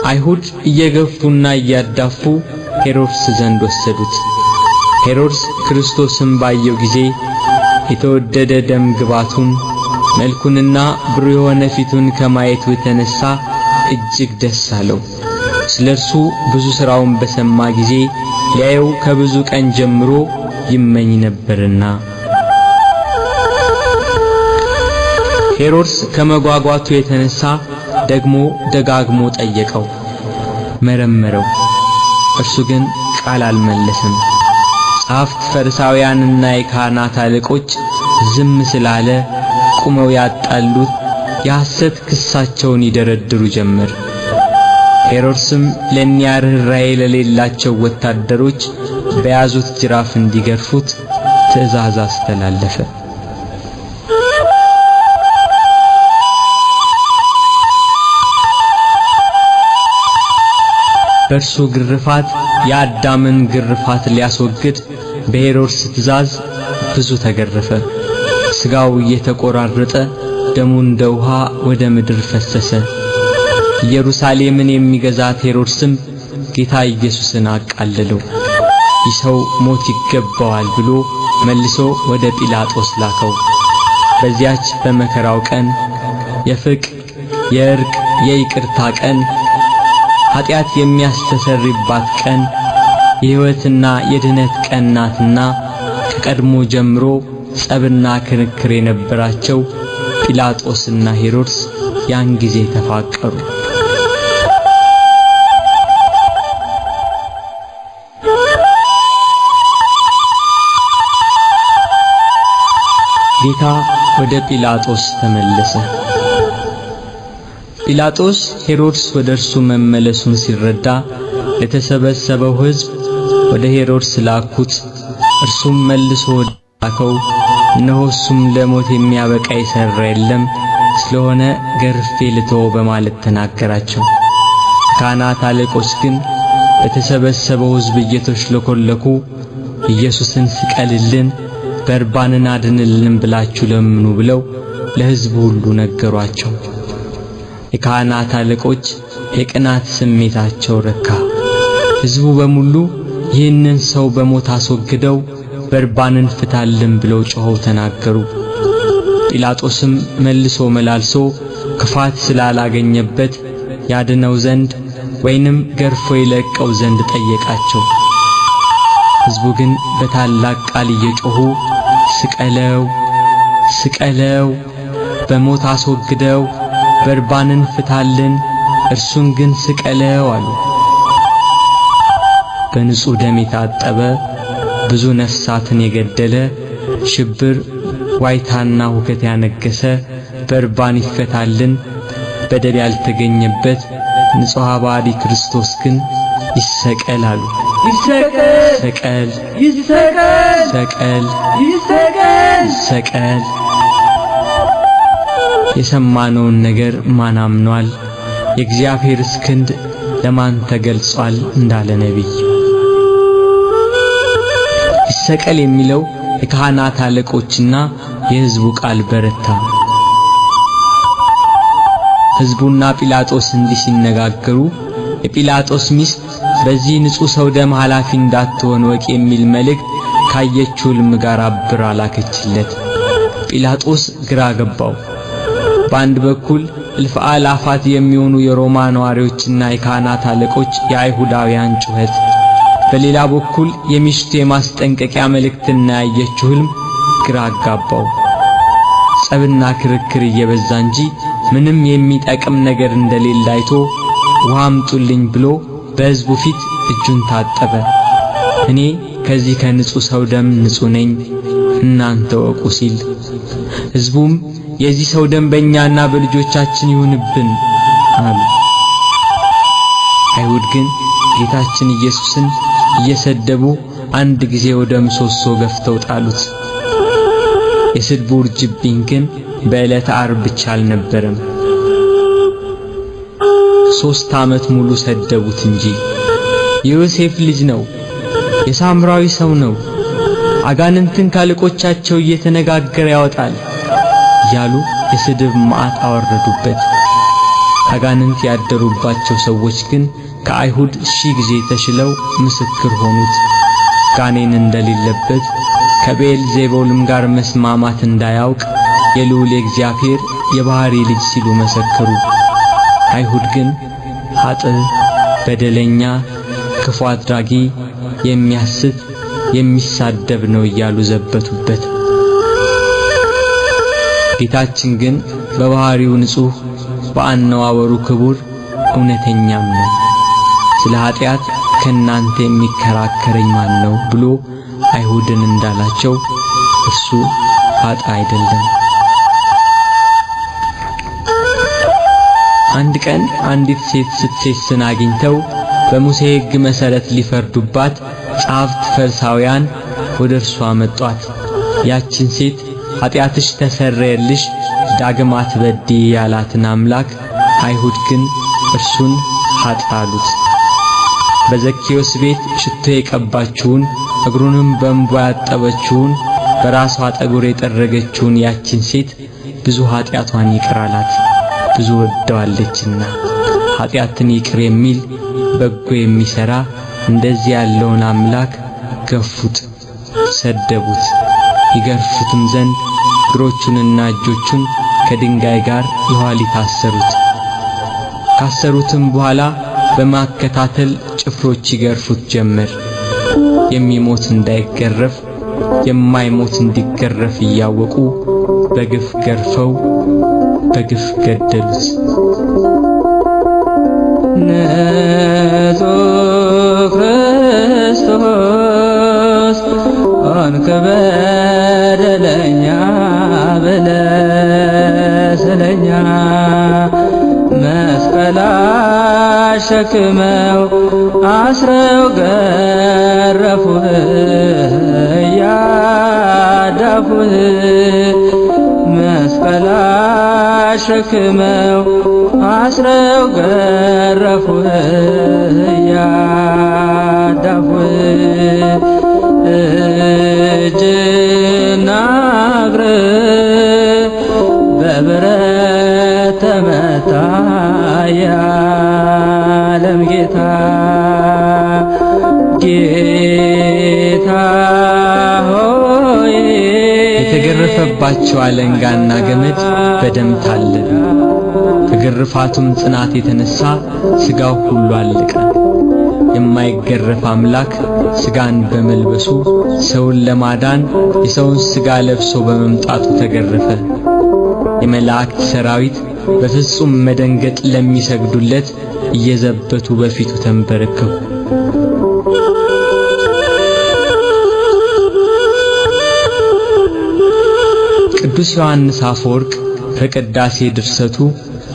አይሁድ እየገፉና እያዳፉ ሄሮድስ ዘንድ ወሰዱት። ሄሮድስ ክርስቶስን ባየው ጊዜ የተወደደ ደም ግባቱን መልኩንና ብሩህ የሆነ ፊቱን ከማየቱ የተነሳ እጅግ ደስ አለው። ስለርሱ ብዙ ስራውን በሰማ ጊዜ ሊያየው ከብዙ ቀን ጀምሮ ይመኝ ነበርና። ሄሮድስ ከመጓጓቱ የተነሳ ደግሞ ደጋግሞ ጠየቀው፣ መረመረው። እርሱ ግን ቃል አልመለሰም። ጸሐፍት ፈሪሳውያንና የካህናት አለቆች ዝም ስላለ ቁመው ያጣሉት የሐሰት ክሳቸውን ይደረድሩ ጀመር። ሄሮድስም ለእኒያ ርኅራኄ ለሌላቸው ወታደሮች በያዙት ጅራፍ እንዲገርፉት ትእዛዝ አስተላለፈ። በእርሱ ግርፋት የአዳምን ግርፋት ሊያስወግድ በሄሮድስ ትእዛዝ ብዙ ተገረፈ። ስጋው እየተቆራረጠ ደሙ እንደ ውሃ ወደ ምድር ፈሰሰ። ኢየሩሳሌምን የሚገዛት ሄሮድስም ጌታ ኢየሱስን አቃለለው። ይህ ሰው ሞት ይገባዋል ብሎ መልሶ ወደ ጲላጦስ ላከው። በዚያች በመከራው ቀን የፍቅር የእርቅ የይቅርታ ቀን፣ ኃጢአት የሚያስተሰርይባት ቀን፣ የሕይወትና የድነት ቀን ናትና ከቀድሞ ጀምሮ ጸብና ክርክር የነበራቸው ጲላጦስና ሄሮድስ ያን ጊዜ ተፋቀሩ። ጌታ ወደ ጲላጦስ ተመለሰ። ጲላጦስ ሄሮድስ ወደ እርሱ መመለሱን ሲረዳ ለተሰበሰበው ሕዝብ ወደ ሄሮድስ ላኩት፣ እርሱም መልሶ ላከው። እነሆ እሱም ለሞት የሚያበቃ የሠራ የለም፣ ስለሆነ ገርፌ ልተወው በማለት ተናገራቸው። ካህናት አለቆች ግን በተሰበሰበው ሕዝብ እየተሽለኮለኩ ኢየሱስን ስቀልልን፣ በርባንን አድንልን ብላችሁ ለምኑ ብለው ለሕዝቡ ሁሉ ነገሯቸው። የካህናት አለቆች የቅናት ስሜታቸው ረካ። ሕዝቡ በሙሉ ይህንን ሰው በሞት አስወግደው በርባንን ፍታልን ብለው ጮኸው ተናገሩ። ጲላጦስም መልሶ መላልሶ ክፋት ስላላገኘበት ያድነው ዘንድ ወይንም ገርፎ ይለቀው ዘንድ ጠየቃቸው። ሕዝቡ ግን በታላቅ ቃል እየጮኹ ስቀለው፣ ስቀለው፣ በሞት አስወግደው፣ በርባንን ፍታልን፣ እርሱን ግን ስቀለው አሉ። በንጹህ ደም የታጠበ ብዙ ነፍሳትን የገደለ ሽብር ዋይታና ሁከት ያነገሰ በርባን ይፈታልን፣ በደል ያልተገኘበት ንጹሐ ባሕርይ ክርስቶስ ግን ይሰቀል አሉ። ይሰቀል፣ ሰቀል ይሰቀል፣ ሰቀል ይሰቀል። ሰቀል። የሰማነውን ነገር ማን አምኗል? የእግዚአብሔርስ ክንድ ለማን ተገልጿል? እንዳለ ነቢይ። ይሰቀል የሚለው የካህናት አለቆችና የሕዝቡ ቃል በረታ። ሕዝቡና ጲላጦስ እንዲህ ሲነጋገሩ የጲላጦስ ሚስት በዚህ ንጹሕ ሰው ደም ኃላፊ እንዳትሆን ወቅ የሚል መልእክት ካየችው ሕልም ጋር አብራ ላከችለት። ጲላጦስ ግራ ገባው። በአንድ በኩል እልፍ አእላፋት የሚሆኑ የሮማ ነዋሪዎችና የካህናት አለቆች የአይሁዳውያን ጩኸት፣ በሌላ በኩል የሚስቱ የማስጠንቀቂያ መልእክትና ያየችው ሕልም ግራ አጋባው። ጸብና ክርክር እየበዛ እንጂ ምንም የሚጠቅም ነገር እንደሌለ አይቶ ውሃ አምጡልኝ ብሎ በሕዝቡ ፊት እጁን ታጠበ። እኔ ከዚህ ከንጹሕ ሰው ደም ንጹሕ ነኝ፣ እናንተ ወቁ ሲል፣ ሕዝቡም የዚህ ሰው ደም በእኛና በልጆቻችን ይሁንብን አሉ። አይሁድ ግን ጌታችን ኢየሱስን እየሰደቡ አንድ ጊዜ ወደ ምሰሶ ገፍተው ጣሉት። የስድቡ ውርጅብኝ ግን በዕለተ ዓርብ ብቻ አልነበረም። 3 ዓመት ሙሉ ሰደቡት እንጂ። የዮሴፍ ልጅ ነው፣ የሳምራዊ ሰው ነው፣ አጋንንትን ካለቆቻቸው እየተነጋገረ ያወጣል እያሉ የስድብ መዓት አወረዱበት። አጋንንት ያደሩባቸው ሰዎች ግን ከአይሁድ 1000 ጊዜ ተሽለው ምስክር ሆኑት። ጋኔን እንደሌለበት ከቤልዜቡልም ጋር መስማማት እንዳያውቅ የልዑል እግዚአብሔር የባሕሪ ልጅ ሲሉ መሰከሩ። አይሁድ ግን ኃጥእ፣ በደለኛ፣ ክፉ አድራጊ፣ የሚያስት፣ የሚሳደብ ነው እያሉ ዘበቱበት። ጌታችን ግን በባሕሪው ንጹሕ፣ በአነዋወሩ ክቡር፣ እውነተኛም ነው። ስለ ኃጢአት ከናንተ የሚከራከረኝ ማን ነው ብሎ አይሁድን እንዳላቸው እርሱ ኃጥእ አይደለም። አንድ ቀን አንዲት ሴት ስትሴስን አግኝተው በሙሴ ሕግ መሰረት ሊፈርዱባት ጸሐፍት ፈሪሳውያን ወደ እርሷ መጧት። ያችን ሴት ኃጢአትሽ ተሰረየልሽ፣ ዳግም አትበድይ ያላትን አምላክ አይሁድ ግን እርሱን ኃጥእ አሉት። በዘኬዎስ ቤት ሽቶ የቀባችውን እግሩንም በእንባ ያጠበችውን በራሷ ጠጉር የጠረገችውን ያችን ሴት ብዙ ኃጢአቷን ይቅር አላት፣ ብዙ ወደዋለችና። ኃጢአትን ይቅር የሚል በጎ የሚሰራ እንደዚህ ያለውን አምላክ ገፉት፣ ሰደቡት። ይገርፉትም ዘንድ እግሮቹንና እጆቹን ከድንጋይ ጋር የኋሊት አሰሩት። ካሰሩትም በኋላ በማከታተል ጭፍሮች ይገርፉት ጀመር። የሚሞት እንዳይገረፍ የማይሞት እንዲገረፍ እያወቁ በግፍ ገርፈው በግፍ ገደሉት። ንጹሕ ክርስቶስ ሆንክ በደለኛ ብለህ ስለኛ መስቀል አሸክመው አስረው ገረፉህ። እያዳፉህ መስቀል አሸክመው አስረው ገረፉህ እያዳፉህ እጅና እግርህ በብረት ተመታ የዓለም ጌታ ጌታ ሆይ። የተገረፈባቸው አለንጋና ገመድ በደም ታለበ። ከግርፋቱም ጽናት የተነሳ ስጋው ሁሉ አለቀ። የማይገረፍ አምላክ ስጋን በመልበሱ ሰውን ለማዳን የሰውን ስጋ ለብሶ በመምጣቱ ተገረፈ። የመላእክት ሰራዊት በፍጹም መደንገጥ ለሚሰግዱለት እየዘበቱ በፊቱ ተንበረከኩ። ቅዱስ ዮሐንስ አፈወርቅ በቅዳሴ ድርሰቱ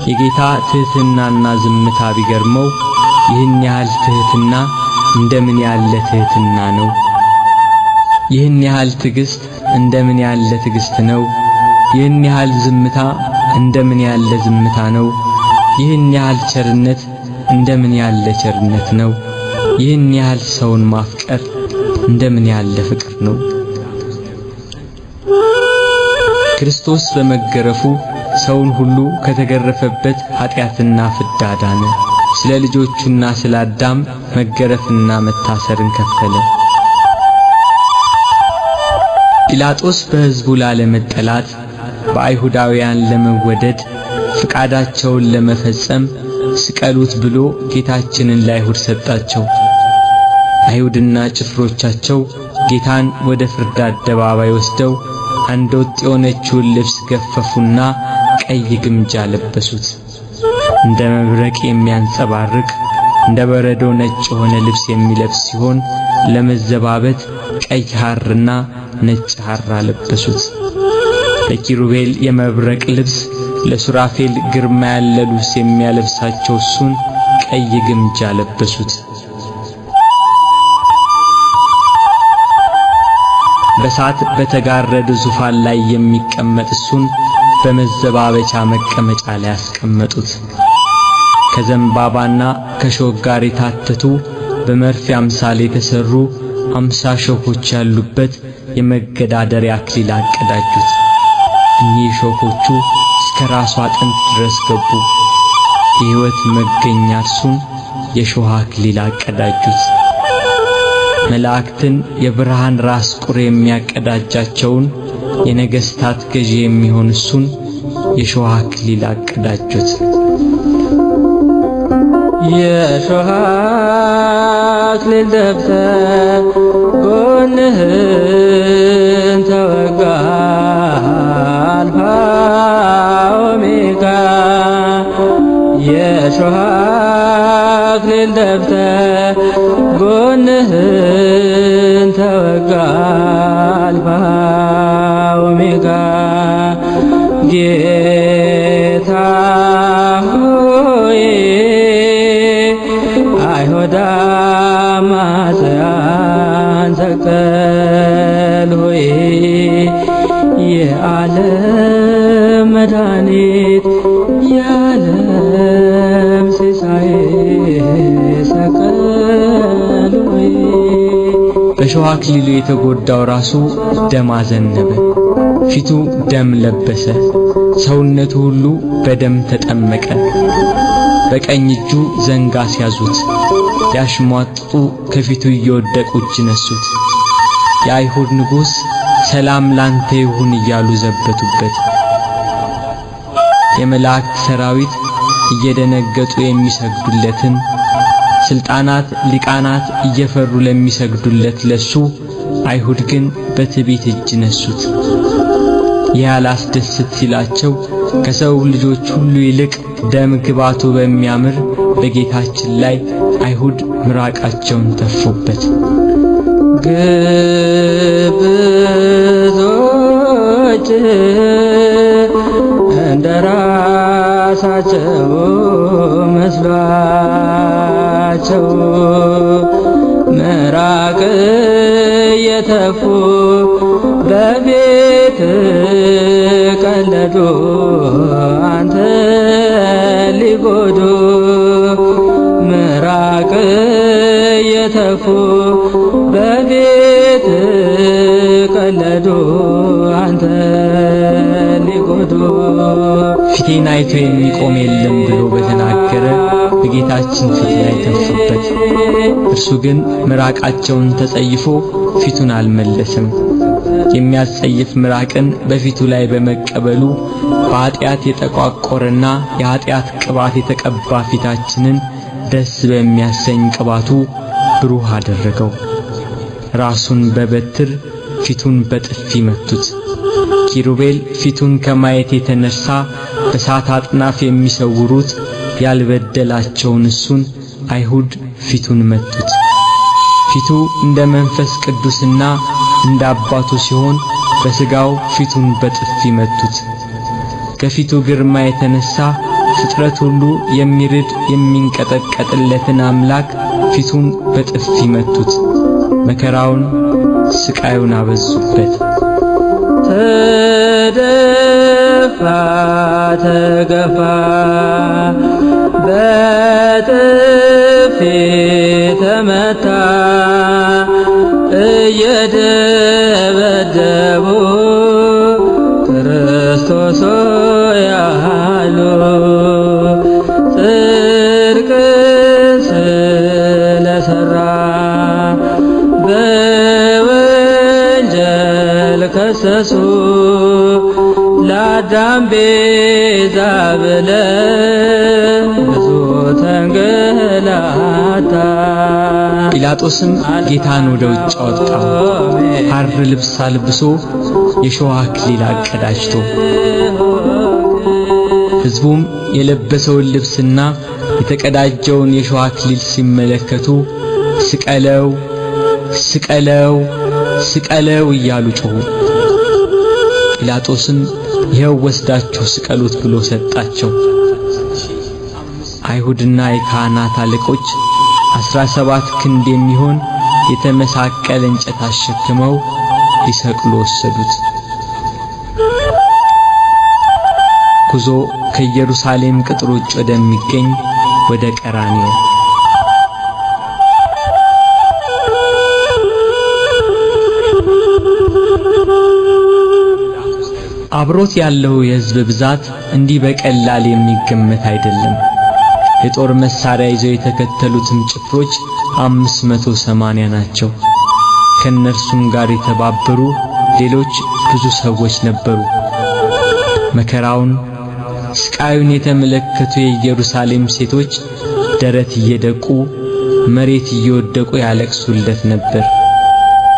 የጌታ ትህትናና ዝምታ ቢገርመው ይህን ያህል ትህትና እንደምን ያለ ትህትና ነው? ይህን ያህል ትዕግስት እንደምን ያለ ትዕግስት ነው? ይህን ያህል ዝምታ እንደምን ያለ ዝምታ ነው? ይህን ያህል ቸርነት እንደምን ያለ ቸርነት ነው? ይህን ያህል ሰውን ማፍቀር እንደምን ያለ ፍቅር ነው? ክርስቶስ በመገረፉ ሰውን ሁሉ ከተገረፈበት ኃጢአትና ፍዳ ዳነ። ስለ ልጆቹና ስለ አዳም መገረፍና መታሰርን ከፈለ። ጲላጦስ በሕዝቡ ላለመጠላት፣ በአይሁዳውያን ለመወደድ፣ ፍቃዳቸውን ለመፈጸም ስቀሉት ብሎ ጌታችንን ለአይሁድ ሰጣቸው። አይሁድና ጭፍሮቻቸው ጌታን ወደ ፍርድ አደባባይ ወስደው አንድ ወጥ የሆነችውን ልብስ ገፈፉና ቀይ ግምጃ ለበሱት። እንደ መብረቅ የሚያንጸባርቅ እንደ በረዶ ነጭ የሆነ ልብስ የሚለብስ ሲሆን ለመዘባበት ቀይ ሐርና ነጭ ሐር አለበሱት። ለኪሩቤል የመብረቅ ልብስ፣ ለሱራፌል ግርማ ያለ ልብስ የሚያለብሳቸው እሱን ቀይ ግምጃ ለበሱት። በሳት በተጋረደ ዙፋን ላይ የሚቀመጥ እሱን በመዘባበቻ መቀመጫ ላይ ያስቀመጡት። ከዘንባባና ከሾህ ጋር የታተቱ በመርፌ አምሳል የተሰሩ 50 ሾሆች ያሉበት የመገዳደሪያ አክሊል አቀዳጁት። እኒህ ሾሆቹ እስከ ራሱ አጥንት ድረስ ገቡ። የሕይወት መገኛ እርሱን የሾህ አክሊል አቀዳጁት። መላእክትን የብርሃን ራስ ቁር የሚያቀዳጃቸውን የነገስታት ገዢ የሚሆን እሱን የሾህ አክሊል አቀዳጁት። የሾህ አክሊል ደፍተህ ጎንህን ተወጋ አልፋ ኦሜጋ። የሾህ አክሊል ደፍተህ ጎንህን ተወጋ አልፋ ኦሜጋ። ጌታ ሆይ አይሁድ አማጽያን ሰቀል ሆይ የዓለም መድኃኒት የዓለም ሲሳይ ሰቀል ሆይ። በሾህ አክሊሉ የተጎዳው ራሱ ደም አዘነበ፣ ፊቱ ደም ለበሰ፣ ሰውነቱ ሁሉ በደም ተጠመቀ። በቀኝ እጁ ዘንግ አስያዙት፣ ያሽሟጥጡ ከፊቱ እየወደቁ እጅ ነሱት። የአይሁድ ንጉሥ ሰላም ላንተ ይሁን እያሉ ዘበቱበት። የመላእክት ሰራዊት እየደነገጡ የሚሰግዱለትን፣ ስልጣናት ሊቃናት እየፈሩ ለሚሰግዱለት ለሱ አይሁድ ግን በትዕቢት እጅ ነሱት። ይህ አላስደስት ሲላቸው ከሰው ልጆች ሁሉ ይልቅ ደም ግባቱ በሚያምር በጌታችን ላይ አይሁድ ምራቃቸውን ተፉበት። ግብዞች እንደራሳቸው መስሏቸው ምራቅ እየተፉ ቀለዱ አንተ ሊጎዱ ምራቅ የተፉ በፊት ቀለዱ አንተ ሊጎዱ። ፊቴን አይቶ የሚቆም የለም ብሎ በተናገረ በጌታችን ፊት ላይ ተፉበት። እርሱ ግን ምራቃቸውን ተጸይፎ ፊቱን አልመለሰም። የሚያስጸይፍ ምራቅን በፊቱ ላይ በመቀበሉ በኃጢአት የተቋቆረና የኃጢአት ቅባት የተቀባ ፊታችንን ደስ በሚያሰኝ ቅባቱ ብሩህ አደረገው። ራሱን በበትር ፊቱን በጥፊ መቱት። ኪሩቤል ፊቱን ከማየት የተነሳ በሳት አጥናፍ የሚሰውሩት ያልበደላቸውን እሱን አይሁድ ፊቱን መቱት። ፊቱ እንደ መንፈስ ቅዱስና እንደ አባቱ ሲሆን በስጋው ፊቱን በጥፊ መቱት። ከፊቱ ግርማ የተነሳ ፍጥረት ሁሉ የሚርድ የሚንቀጠቀጥለትን አምላክ ፊቱን በጥፊ መቱት። መከራውን ስቃዩን አበዙበት። ተደፋ ተገፋ በጥፊ ተመታ እየደበደቡ ክርስቶስ ያሉ ጽድቅን ስለሰራ በወንጀል ከሰሱ ለአዳም ቤዛ ብለ ብዙ ተንገላታ። ጲላጦስም ጌታን ወደ ውጭ አወጣው፣ ሐር ልብስ አልብሶ የሾህ አክሊል አቀዳጅቶ። ሕዝቡም የለበሰውን ልብስና የተቀዳጀውን የሾህ አክሊል ሲመለከቱ ስቀለው፣ ስቀለው፣ ስቀለው እያሉ ጮኹ። ጲላጦስም ይኸው ወስዳችሁ ስቀሉት ብሎ ሰጣቸው። አይሁድና የካህናት አለቆች 17 ክንድ የሚሆን የተመሳቀለ እንጨት አሸክመው ሊሰቅሉ ወሰዱት። ጉዞ ከኢየሩሳሌም ቅጥር ውጭ ወደሚገኝ ወደ ቀራንዮ። አብሮት ያለው የሕዝብ ብዛት እንዲህ በቀላል የሚገመት አይደለም። የጦር መሳሪያ ይዘው የተከተሉትም ጭፍሮች 580 ናቸው። ከእነርሱም ጋር የተባበሩ ሌሎች ብዙ ሰዎች ነበሩ። መከራውን ስቃዩን የተመለከቱ የኢየሩሳሌም ሴቶች ደረት እየደቁ መሬት እየወደቁ ያለቅሱለት ነበር።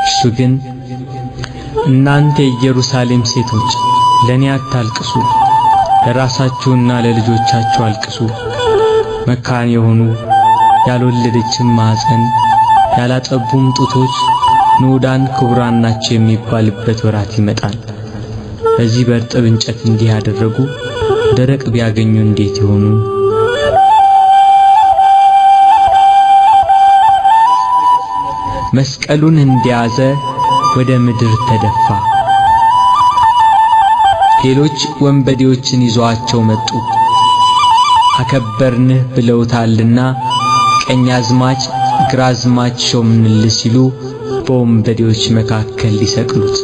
እርሱ ግን እናንተ የኢየሩሳሌም ሴቶች ለኔ አታልቅሱ፣ ለራሳችሁና ለልጆቻችሁ አልቅሱ። መካን የሆኑ ያልወለደችም ማኅፀን ያላጠቡም ጡቶች ንዑዳን ክቡራን ናቸው የሚባልበት ወራት ይመጣል። በዚህ በእርጥብ እንጨት እንዲህ ያደረጉ ደረቅ ቢያገኙ እንዴት ይሆኑ? መስቀሉን እንደያዘ ወደ ምድር ተደፋ። ሌሎች ወንበዴዎችን ይዘዋቸው መጡ። አከበርንህ ብለውታልና ቀኛዝማች ግራዝማች ሾምንልህ ሲሉ በወንበዴዎች መካከል ሊሰቅሉት።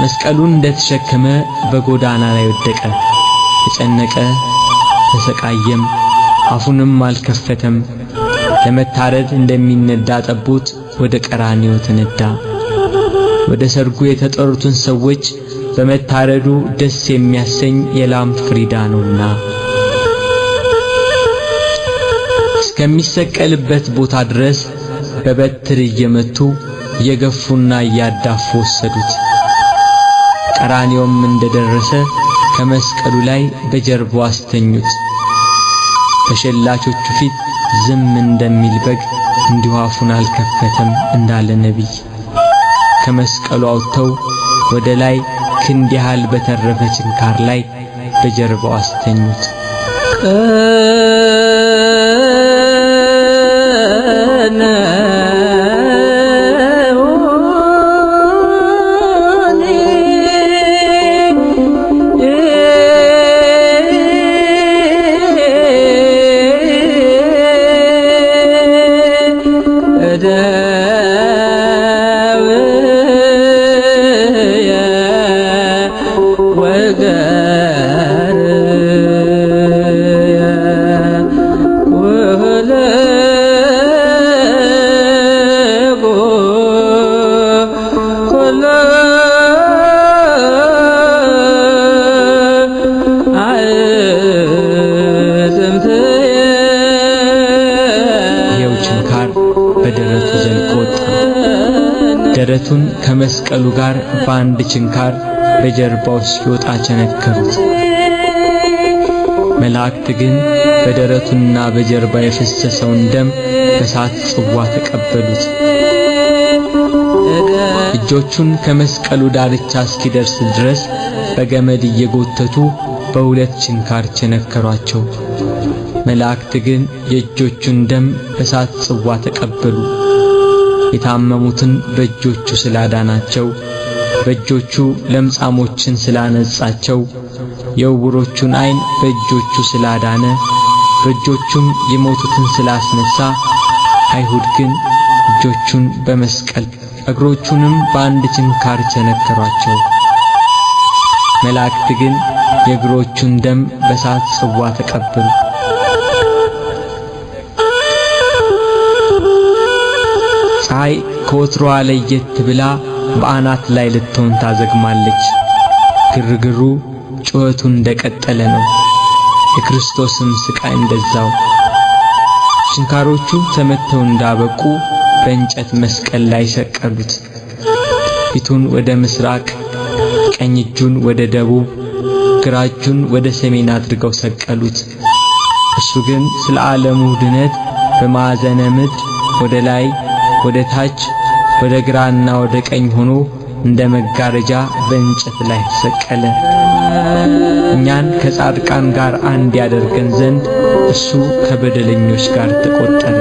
መስቀሉን እንደተሸከመ በጎዳና ላይ ወደቀ። ተጨነቀ፣ ተሰቃየም፣ አፉንም አልከፈተም። ለመታረድ እንደሚነዳ ጠቦት ወደ ቀራንዮ ተነዳ። ወደ ሰርጉ የተጠሩትን ሰዎች በመታረዱ ደስ የሚያሰኝ የላም ፍሪዳ ነውና። እስከሚሰቀልበት ቦታ ድረስ በበትር እየመቱ እየገፉና እያዳፉ ወሰዱት። ቀራንዮም እንደደረሰ ከመስቀሉ ላይ በጀርባው አስተኙት። በሸላቾቹ ፊት ዝም እንደሚል በግ እንዲሁ አፉን አልከፈተም እንዳለ ነቢይ። ከመስቀሉ አውጥተው ወደ ላይ ክንድ ያህል በተረፈ ችንካር ላይ በጀርባው አስተኙት። በደረቱ ዘልቆ ወጣ። ደረቱን ከመስቀሉ ጋር በአንድ ችንካር በጀርባው እስኪወጣ ቸነከሩት። መላእክት ግን በደረቱና በጀርባ የፈሰሰውን ደም በእሳት ጽዋ ተቀበሉት። እጆቹን ከመስቀሉ ዳርቻ እስኪደርስ ድረስ በገመድ እየጎተቱ በሁለት ችንካር ቸነከሯቸው። መላእክት ግን የእጆቹን ደም በእሳት ጽዋ ተቀበሉ። የታመሙትን በእጆቹ ስላዳናቸው፣ በእጆቹ ለምጻሞችን ስላነጻቸው፣ የዕውሮቹን ዓይን በእጆቹ ስላዳነ፣ በእጆቹም የሞቱትን ስላስነሳ፣ አይሁድ ግን እጆቹን በመስቀል እግሮቹንም በአንድ ችንካር ቸነከሯቸው። መላእክት ግን የእግሮቹን ደም በእሳት ጽዋ ተቀበሉ። ፀሐይ ከወትሮዋ ለየት ብላ በአናት ላይ ልትሆን ታዘግማለች። ግርግሩ ጩኸቱ እንደቀጠለ ነው። የክርስቶስም ስቃይ እንደዛው። ችንካሮቹ ተመተው እንዳበቁ በእንጨት መስቀል ላይ ሰቀሉት። ፊቱን ወደ ምስራቅ፣ ቀኝ እጁን ወደ ደቡብ፣ ግራ እጁን ወደ ሰሜን አድርገው ሰቀሉት። እሱ ግን ስለ ዓለሙ ድነት በማዕዘነ ምድር ወደ ላይ፣ ወደ ታች፣ ወደ ግራና ወደ ቀኝ ሆኖ እንደ መጋረጃ በእንጨት ላይ ተሰቀለ። እኛን ከጻድቃን ጋር አንድ ያደርገን ዘንድ እሱ ከበደለኞች ጋር ተቆጠረ።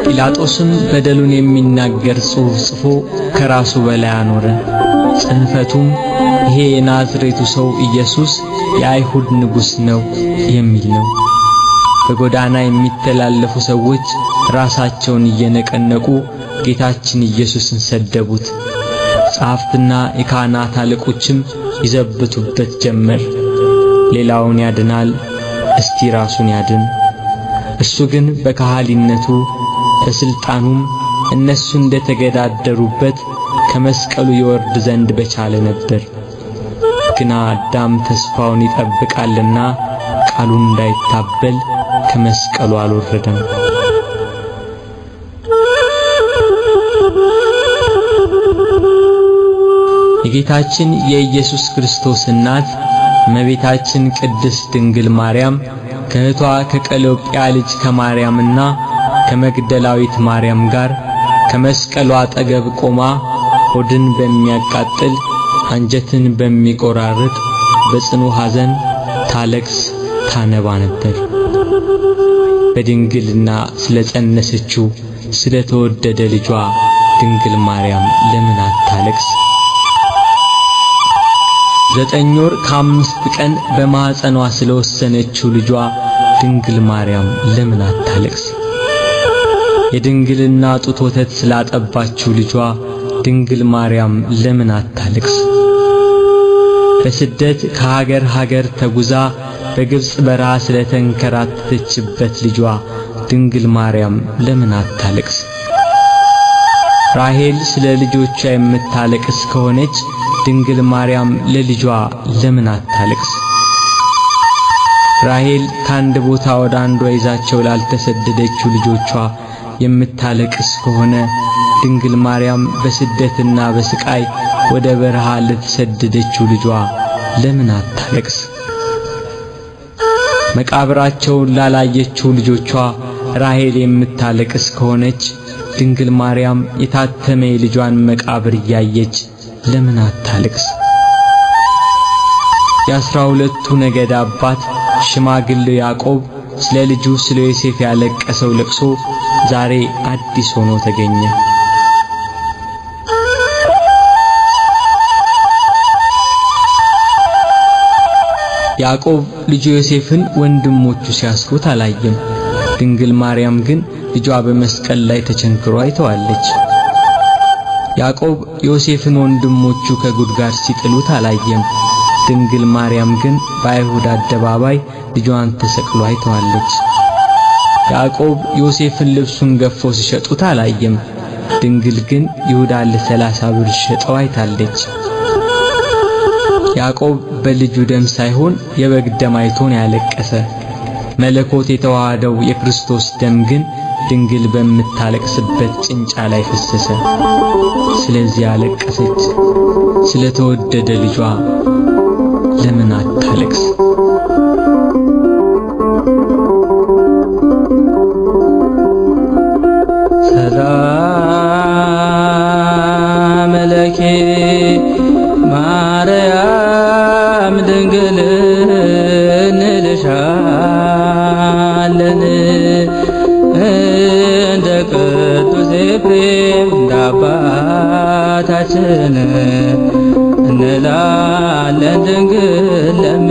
ጲላጦስም በደሉን የሚናገር ጽሑፍ ጽፎ ከራሱ በላይ አኖረ። ጽሕፈቱም ይሄ የናዝሬቱ ሰው ኢየሱስ የአይሁድ ንጉሥ ነው የሚል ነው። በጎዳና የሚተላለፉ ሰዎች ራሳቸውን እየነቀነቁ ጌታችን ኢየሱስን ሰደቡት። ጸሐፍትና የካህናት አለቆችም ይዘብቱበት ጀመር። ሌላውን ያድናል፣ እስቲ ራሱን ያድን። እሱ ግን በካህሊነቱ በስልጣኑም እነሱ እንደተገዳደሩበት ከመስቀሉ ይወርድ ዘንድ በቻለ ነበር። ግና አዳም ተስፋውን ይጠብቃልና ቃሉን እንዳይታበል ከመስቀሉ አልወረደም። የጌታችን የኢየሱስ ክርስቶስ እናት እመቤታችን ቅድስት ድንግል ማርያም ከእህቷ ከቀሎጵያ ልጅ ከማርያምና ከመግደላዊት ማርያም ጋር ከመስቀሉ አጠገብ ቆማ ሆድን በሚያቃጥል አንጀትን በሚቆራርጥ በጽኑ ሐዘን ታለቅስ ታነባ ነበር። በድንግልና ስለጸነሰችው ስለተወደደ ልጇ ድንግል ማርያም ለምን አታለቅስ? 9 ወር ከ5 ቀን በማህፀኗ ስለወሰነችው ልጇ ድንግል ማርያም ለምን አታለቅስ? የድንግልና ጡት ወተት ስላጠባችው ልጇ ድንግል ማርያም ለምን አታለቅስ? በስደት ከሀገር ሀገር ተጉዛ በግብጽ በረሃ ስለተንከራተተችበት ልጇ ድንግል ማርያም ለምን አታለቅስ? ራሔል ስለ ልጆቿ የምታለቅስ ከሆነች ድንግል ማርያም ለልጇ ለምን አታለቅስ? ራሔል ከአንድ ቦታ ወደ አንዷ ይዛቸው ላልተሰደደችው ልጆቿ የምታለቅስ ከሆነ ድንግል ማርያም በስደትና በስቃይ ወደ በረሃ ለተሰደደችው ልጇ ለምን አታለቅስ? መቃብራቸውን ላላየችው ልጆቿ ራሔል የምታለቅስ ከሆነች ድንግል ማርያም የታተመ የልጇን መቃብር እያየች ለምን አታለቅስ? የ12ቱ ነገድ አባት ሽማግሌው ያዕቆብ ስለ ልጁ ስለ ዮሴፍ ያለቀሰው ለቅሶ ዛሬ አዲስ ሆኖ ተገኘ። ያዕቆብ ልጁ ዮሴፍን ወንድሞቹ ሲያስሩት አላየም። ድንግል ማርያም ግን ልጇ በመስቀል ላይ ተቸንክሮ አይተዋለች። ያዕቆብ ዮሴፍን ወንድሞቹ ከጉድጓድ ሲጥሉት አላየም። ድንግል ማርያም ግን በአይሁድ አደባባይ ልጇን ተሰቅሎ አይተዋለች። ያዕቆብ ዮሴፍን ልብሱን ገፎ ሲሸጡት አላየም። ድንግል ግን ይሁዳን ለ30 ብር ሸጠው አይታለች። ያዕቆብ በልጁ ደም ሳይሆን የበግ ደም አይቶ ነው ያለቀሰ። መለኮት የተዋሃደው የክርስቶስ ደም ግን ድንግል በምታለቅስበት ጭንጫ ላይ ፈሰሰ። ስለዚህ አለቀሰች። ስለተወደደ ልጇ ለምን አታለቅስ? ሰላም ለኪ ማርያም ድንግል እንልሻለን እንደ ቅዱስ ኤፍሬም እንደ አባታችን እንላለን ድንግል ለምኝልን።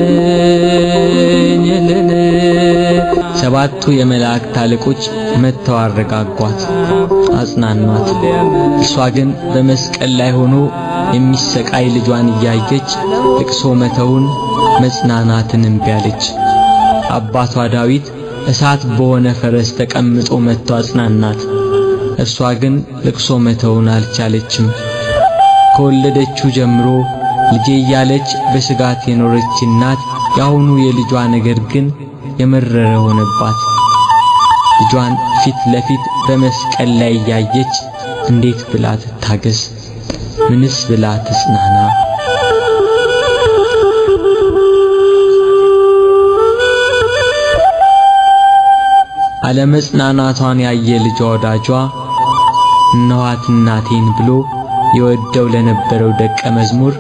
ሰባቱ የመላእክት አለቆች መጥተው አረጋጓት፣ አጽናኗት። እርሷ ግን በመስቀል ላይ ሆኖ የሚሰቃይ ልጇን እያየች ልቅሶ መተውን መጽናናትን እምቢ አለች። አባቷ ዳዊት እሳት በሆነ ፈረስ ተቀምጦ መጥቶ አጽናናት። እርሷ ግን ልቅሶ መተውን አልቻለችም። ከወለደችው ጀምሮ ልጄ እያለች በስጋት የኖረች እናት የአሁኑ የልጇ ነገር ግን የመረረ ሆነባት። ልጇን ፊት ለፊት በመስቀል ላይ እያየች እንዴት ብላ ትታገስ? ምንስ ብላ ትጽናና? አለመጽናናቷን ያየ ልጇ ወዳጇ እነኋት እናቴን ብሎ የወደው ለነበረው ደቀ መዝሙር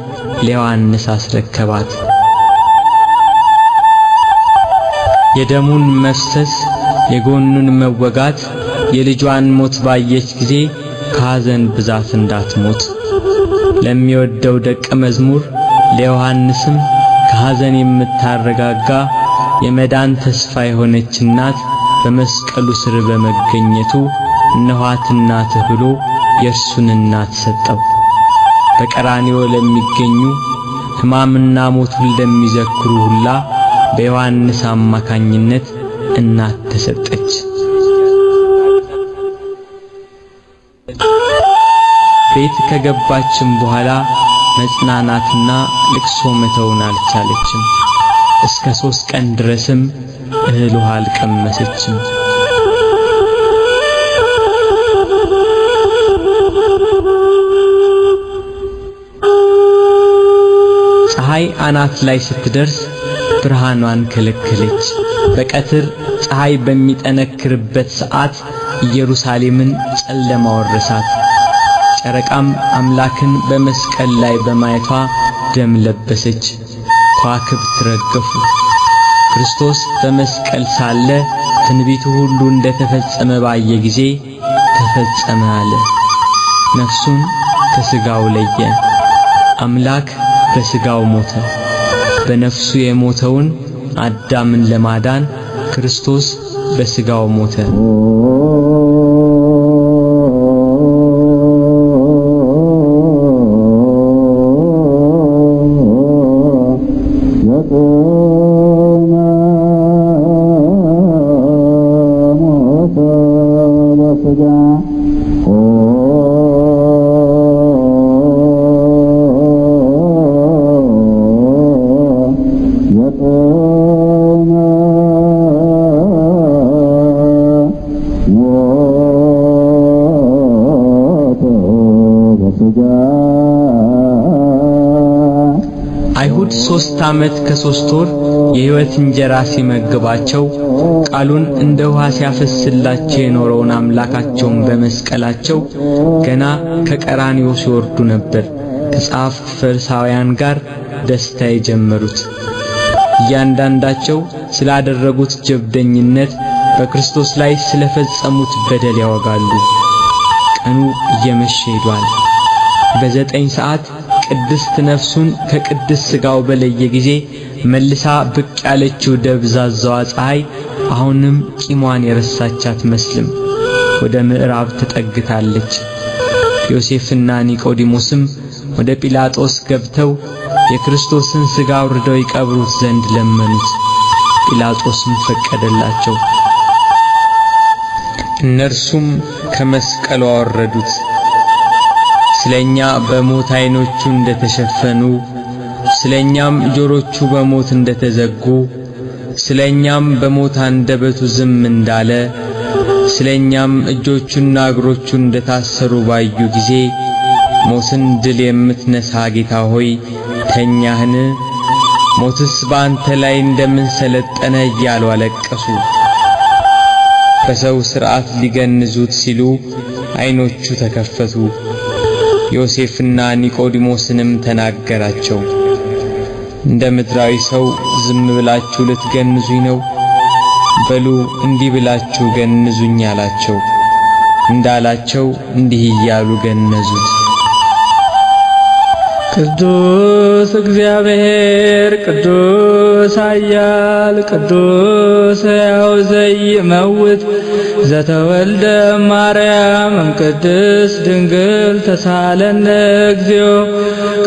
ለዮሐንስ አስረከባት። የደሙን መፍሰስ የጎኑን መወጋት የልጇን ሞት ባየች ጊዜ ከሐዘን ብዛት እንዳትሞት ለሚወደው ደቀ መዝሙር ለዮሐንስም ከሐዘን የምታረጋጋ የመዳን ተስፋ የሆነች እናት በመስቀሉ ስር በመገኘቱ እነኋት እናትህ ብሎ የእርሱን እናት ሰጠው። በቀራንዮ ለሚገኙ ሕማምና ሞቱን ለሚዘክሩ ሁላ በዮሐንስ አማካኝነት እናት ተሰጠች። ቤት ከገባችም በኋላ መጽናናትና ልቅሶ መተውን አልቻለችም። እስከ 3 ቀን ድረስም እህል ውሃ አልቀመሰችም። ፀሐይ አናት ላይ ስትደርስ ብርሃኗን ከለከለች። በቀትር ፀሐይ በሚጠነክርበት ሰዓት ኢየሩሳሌምን ጨለማ ወረሳት። ጨረቃም አምላክን በመስቀል ላይ በማየቷ ደም ለበሰች፣ ከዋክብት ረገፉ። ክርስቶስ በመስቀል ሳለ ትንቢቱ ሁሉ እንደተፈጸመ ባየ ጊዜ ተፈጸመ አለ። ነፍሱን ከሥጋው ለየ። አምላክ በሥጋው ሞተ። በነፍሱ የሞተውን አዳምን ለማዳን ክርስቶስ በሥጋው ሞተ። አይሁድ 3 ዓመት ከ3 ወር የሕይወት እንጀራ ሲመግባቸው ቃሉን እንደ ውሃ ሲያፈስላቸው የኖረውን አምላካቸውን በመስቀላቸው ገና ከቀራንዮ ሲወርዱ ነበር ከጸሐፍት ፈሪሳውያን ጋር ደስታ የጀመሩት። እያንዳንዳቸው ስላደረጉት ጀብደኝነት በክርስቶስ ላይ ስለፈጸሙት በደል ያወጋሉ። ቀኑ እየመሸ ሄዷል። በ9 ሰዓት ቅድስት ነፍሱን ከቅድስት ሥጋው በለየ ጊዜ መልሳ ብቅ ያለችው ደብዛዛዋ ፀሐይ አሁንም ቂሟን የረሳች አትመስልም። ወደ ምዕራብ ተጠግታለች። ዮሴፍና ኒቆዲሞስም ወደ ጲላጦስ ገብተው የክርስቶስን ሥጋ አውርደው ይቀብሩት ዘንድ ለመኑት። ጲላጦስም ፈቀደላቸው። እነርሱም ከመስቀሉ አወረዱት። ስለኛ በሞት ዓይኖቹ እንደተሸፈኑ፣ ስለኛም ጆሮቹ በሞት እንደተዘጉ፣ ስለኛም በሞት አንደበቱ ዝም እንዳለ፣ ስለኛም እጆቹና እግሮቹ እንደታሰሩ ባዩ ጊዜ ሞትን ድል የምትነሳ ጌታ ሆይ ተኛህን? ሞትስ በአንተ ላይ እንደምን ሰለጠነ? እያሉ አለቀሱ። በሰው ሥርዓት ሊገንዙት ሲሉ ዓይኖቹ ተከፈቱ። ዮሴፍና ኒቆዲሞስንም ተናገራቸው። እንደ ምድራዊ ሰው ዝም ብላችሁ ልትገንዙኝ ነው? በሉ እንዲህ ብላችሁ ገንዙኝ አላቸው። እንዳላቸው እንዲህ እያሉ ገነዙት። ቅዱስ እግዚአብሔር ቅዱስ ኃያል ቅዱስ ሕያው ዘይመውት ዘተወልደ እማርያም እምቅድስት ድንግል ተሳለነ እግዚኦ።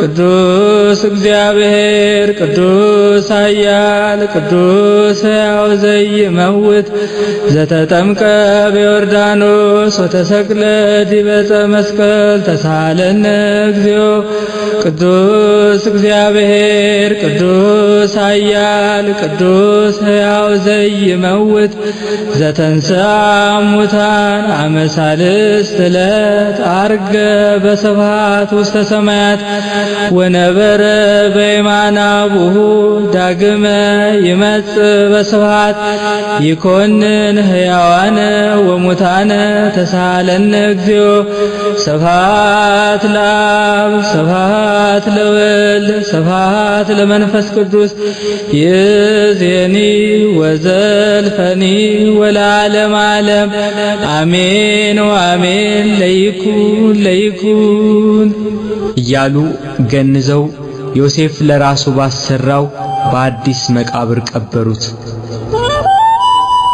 ቅዱስ እግዚአብሔር ቅዱስ ኃያል ቅዱስ ሕያው ዘይመውት ዘተጠምቀ በዮርዳኖስ ወተሰቅለ ዲበ ዕፀ መስቀል ተሳለነ እግዚኦ። ቅዱስ እግዚአብሔር ቅዱስ ኃያል ቅዱስ ሕያው ዘይመውት ዘተንሥአ እሙታን አመ ሣልስት ዕለት ዐርገ በስብሐት ውስተ ሰማያት ወነበረ በየማነ አቡሁ ዳግመ ይመጽእ በስብሐት ይኮንን ሕያዋነ ወሙታነ ተሳለነ እግዚኦ። ስብሐት ለአብ ስብሐት ለወልድ ስብሐት ለመንፈስ ቅዱስ ይእዜኒ ወዘልፈኒ ወለዓለመ ዓለም አሜን ወአሜን። ለይኩን ለይኩን እያሉ ገንዘው ዮሴፍ ለራሱ ባሰራው በአዲስ መቃብር ቀበሩት።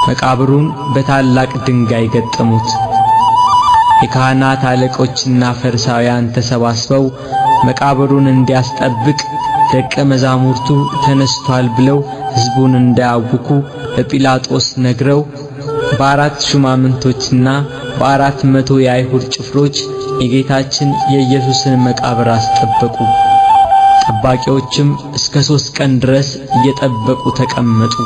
መቃብሩን በታላቅ ድንጋይ ገጠሙት። የካህናት አለቆችና ፈሪሳውያን ተሰባስበው መቃብሩን እንዲያስጠብቅ ደቀ መዛሙርቱ ተነስቷል ብለው ሕዝቡን እንዳያውኩ ለጲላጦስ ነግረው በ4 ሹማምንቶችና በ400 የአይሁድ ጭፍሮች የጌታችን የኢየሱስን መቃብር አስጠበቁ። ጠባቂዎችም እስከ 3 ቀን ድረስ እየጠበቁ ተቀመጡ።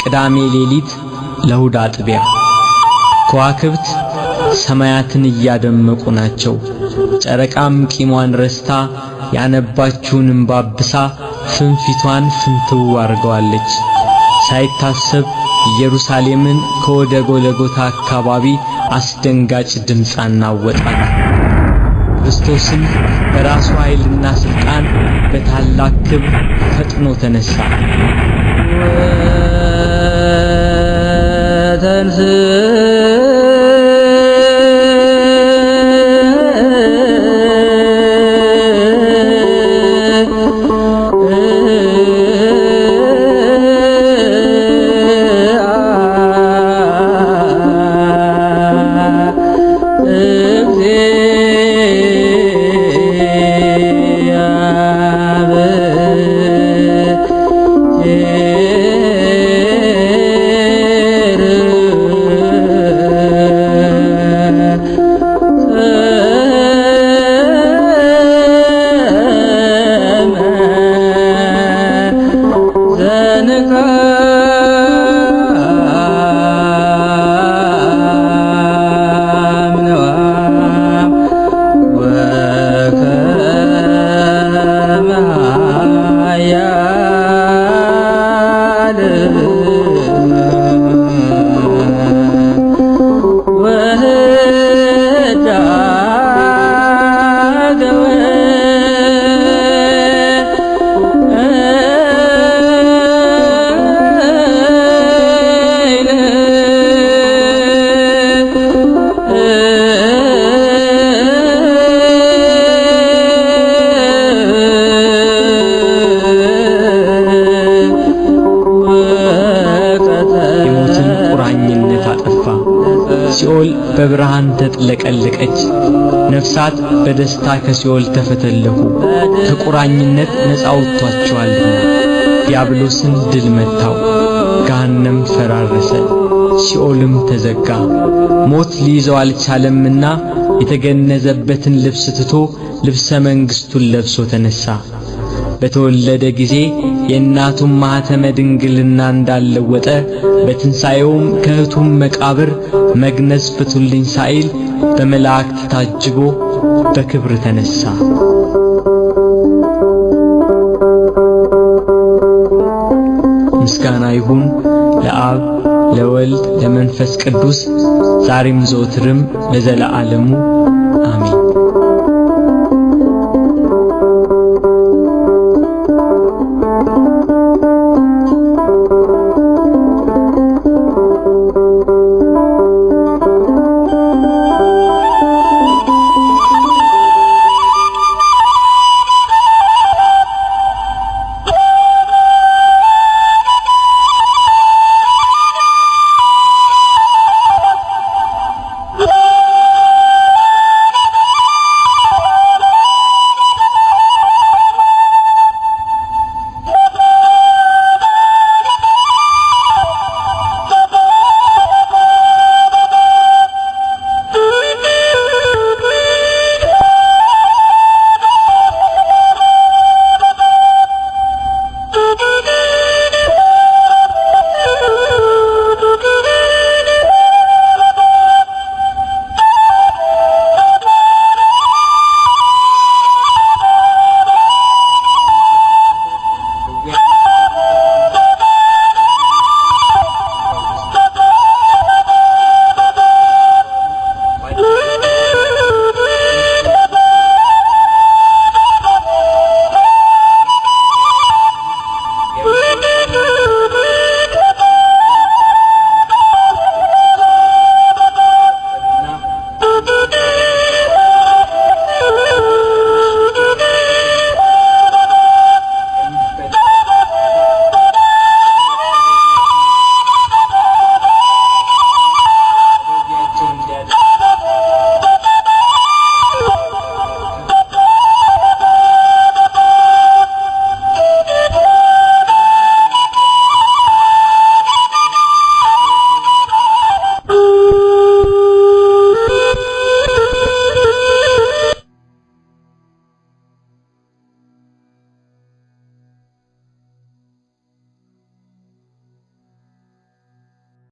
ቅዳሜ ሌሊት ለእሁድ አጥቢያ ከዋክብት ሰማያትን እያደመቁ ናቸው። ጨረቃም ቂሟን ረስታ ያነባችውን እንባ አብሳ ፍንፊቷን ፍንትው አድርገዋለች። ሳይታሰብ ኢየሩሳሌምን ከወደ ጎልጎታ አካባቢ አስደንጋጭ ድምፅ አናወጣት። ክርስቶስም በራሱ ኃይልና ስልጣን በታላቅ ክብር ፈጥኖ ተነሳ። ሲኦል በብርሃን ተጥለቀለቀች። ነፍሳት በደስታ ከሲኦል ተፈተለኩ፣ ከቁራኝነት ነፃ ወጥቷቸዋልና። ዲያብሎስን ድል መታው፣ ገሃነም ፈራረሰ፣ ሲኦልም ተዘጋ። ሞት ሊይዘው አልቻለምና የተገነዘበትን ልብስ ትቶ ልብሰ መንግስቱን ለብሶ ተነሳ። በተወለደ ጊዜ የእናቱን ማኅተመ ድንግልና እንዳልለወጠ በትንሣኤውም ከእህቱም መቃብር መግነዝ ፍቱልኝ ሳይል በመላእክት ታጅቦ በክብር ተነሳ። ምስጋና ይሁን ለአብ ለወልድ ለመንፈስ ቅዱስ ዛሬም ዘወትርም ለዘለዓለሙ አሜን።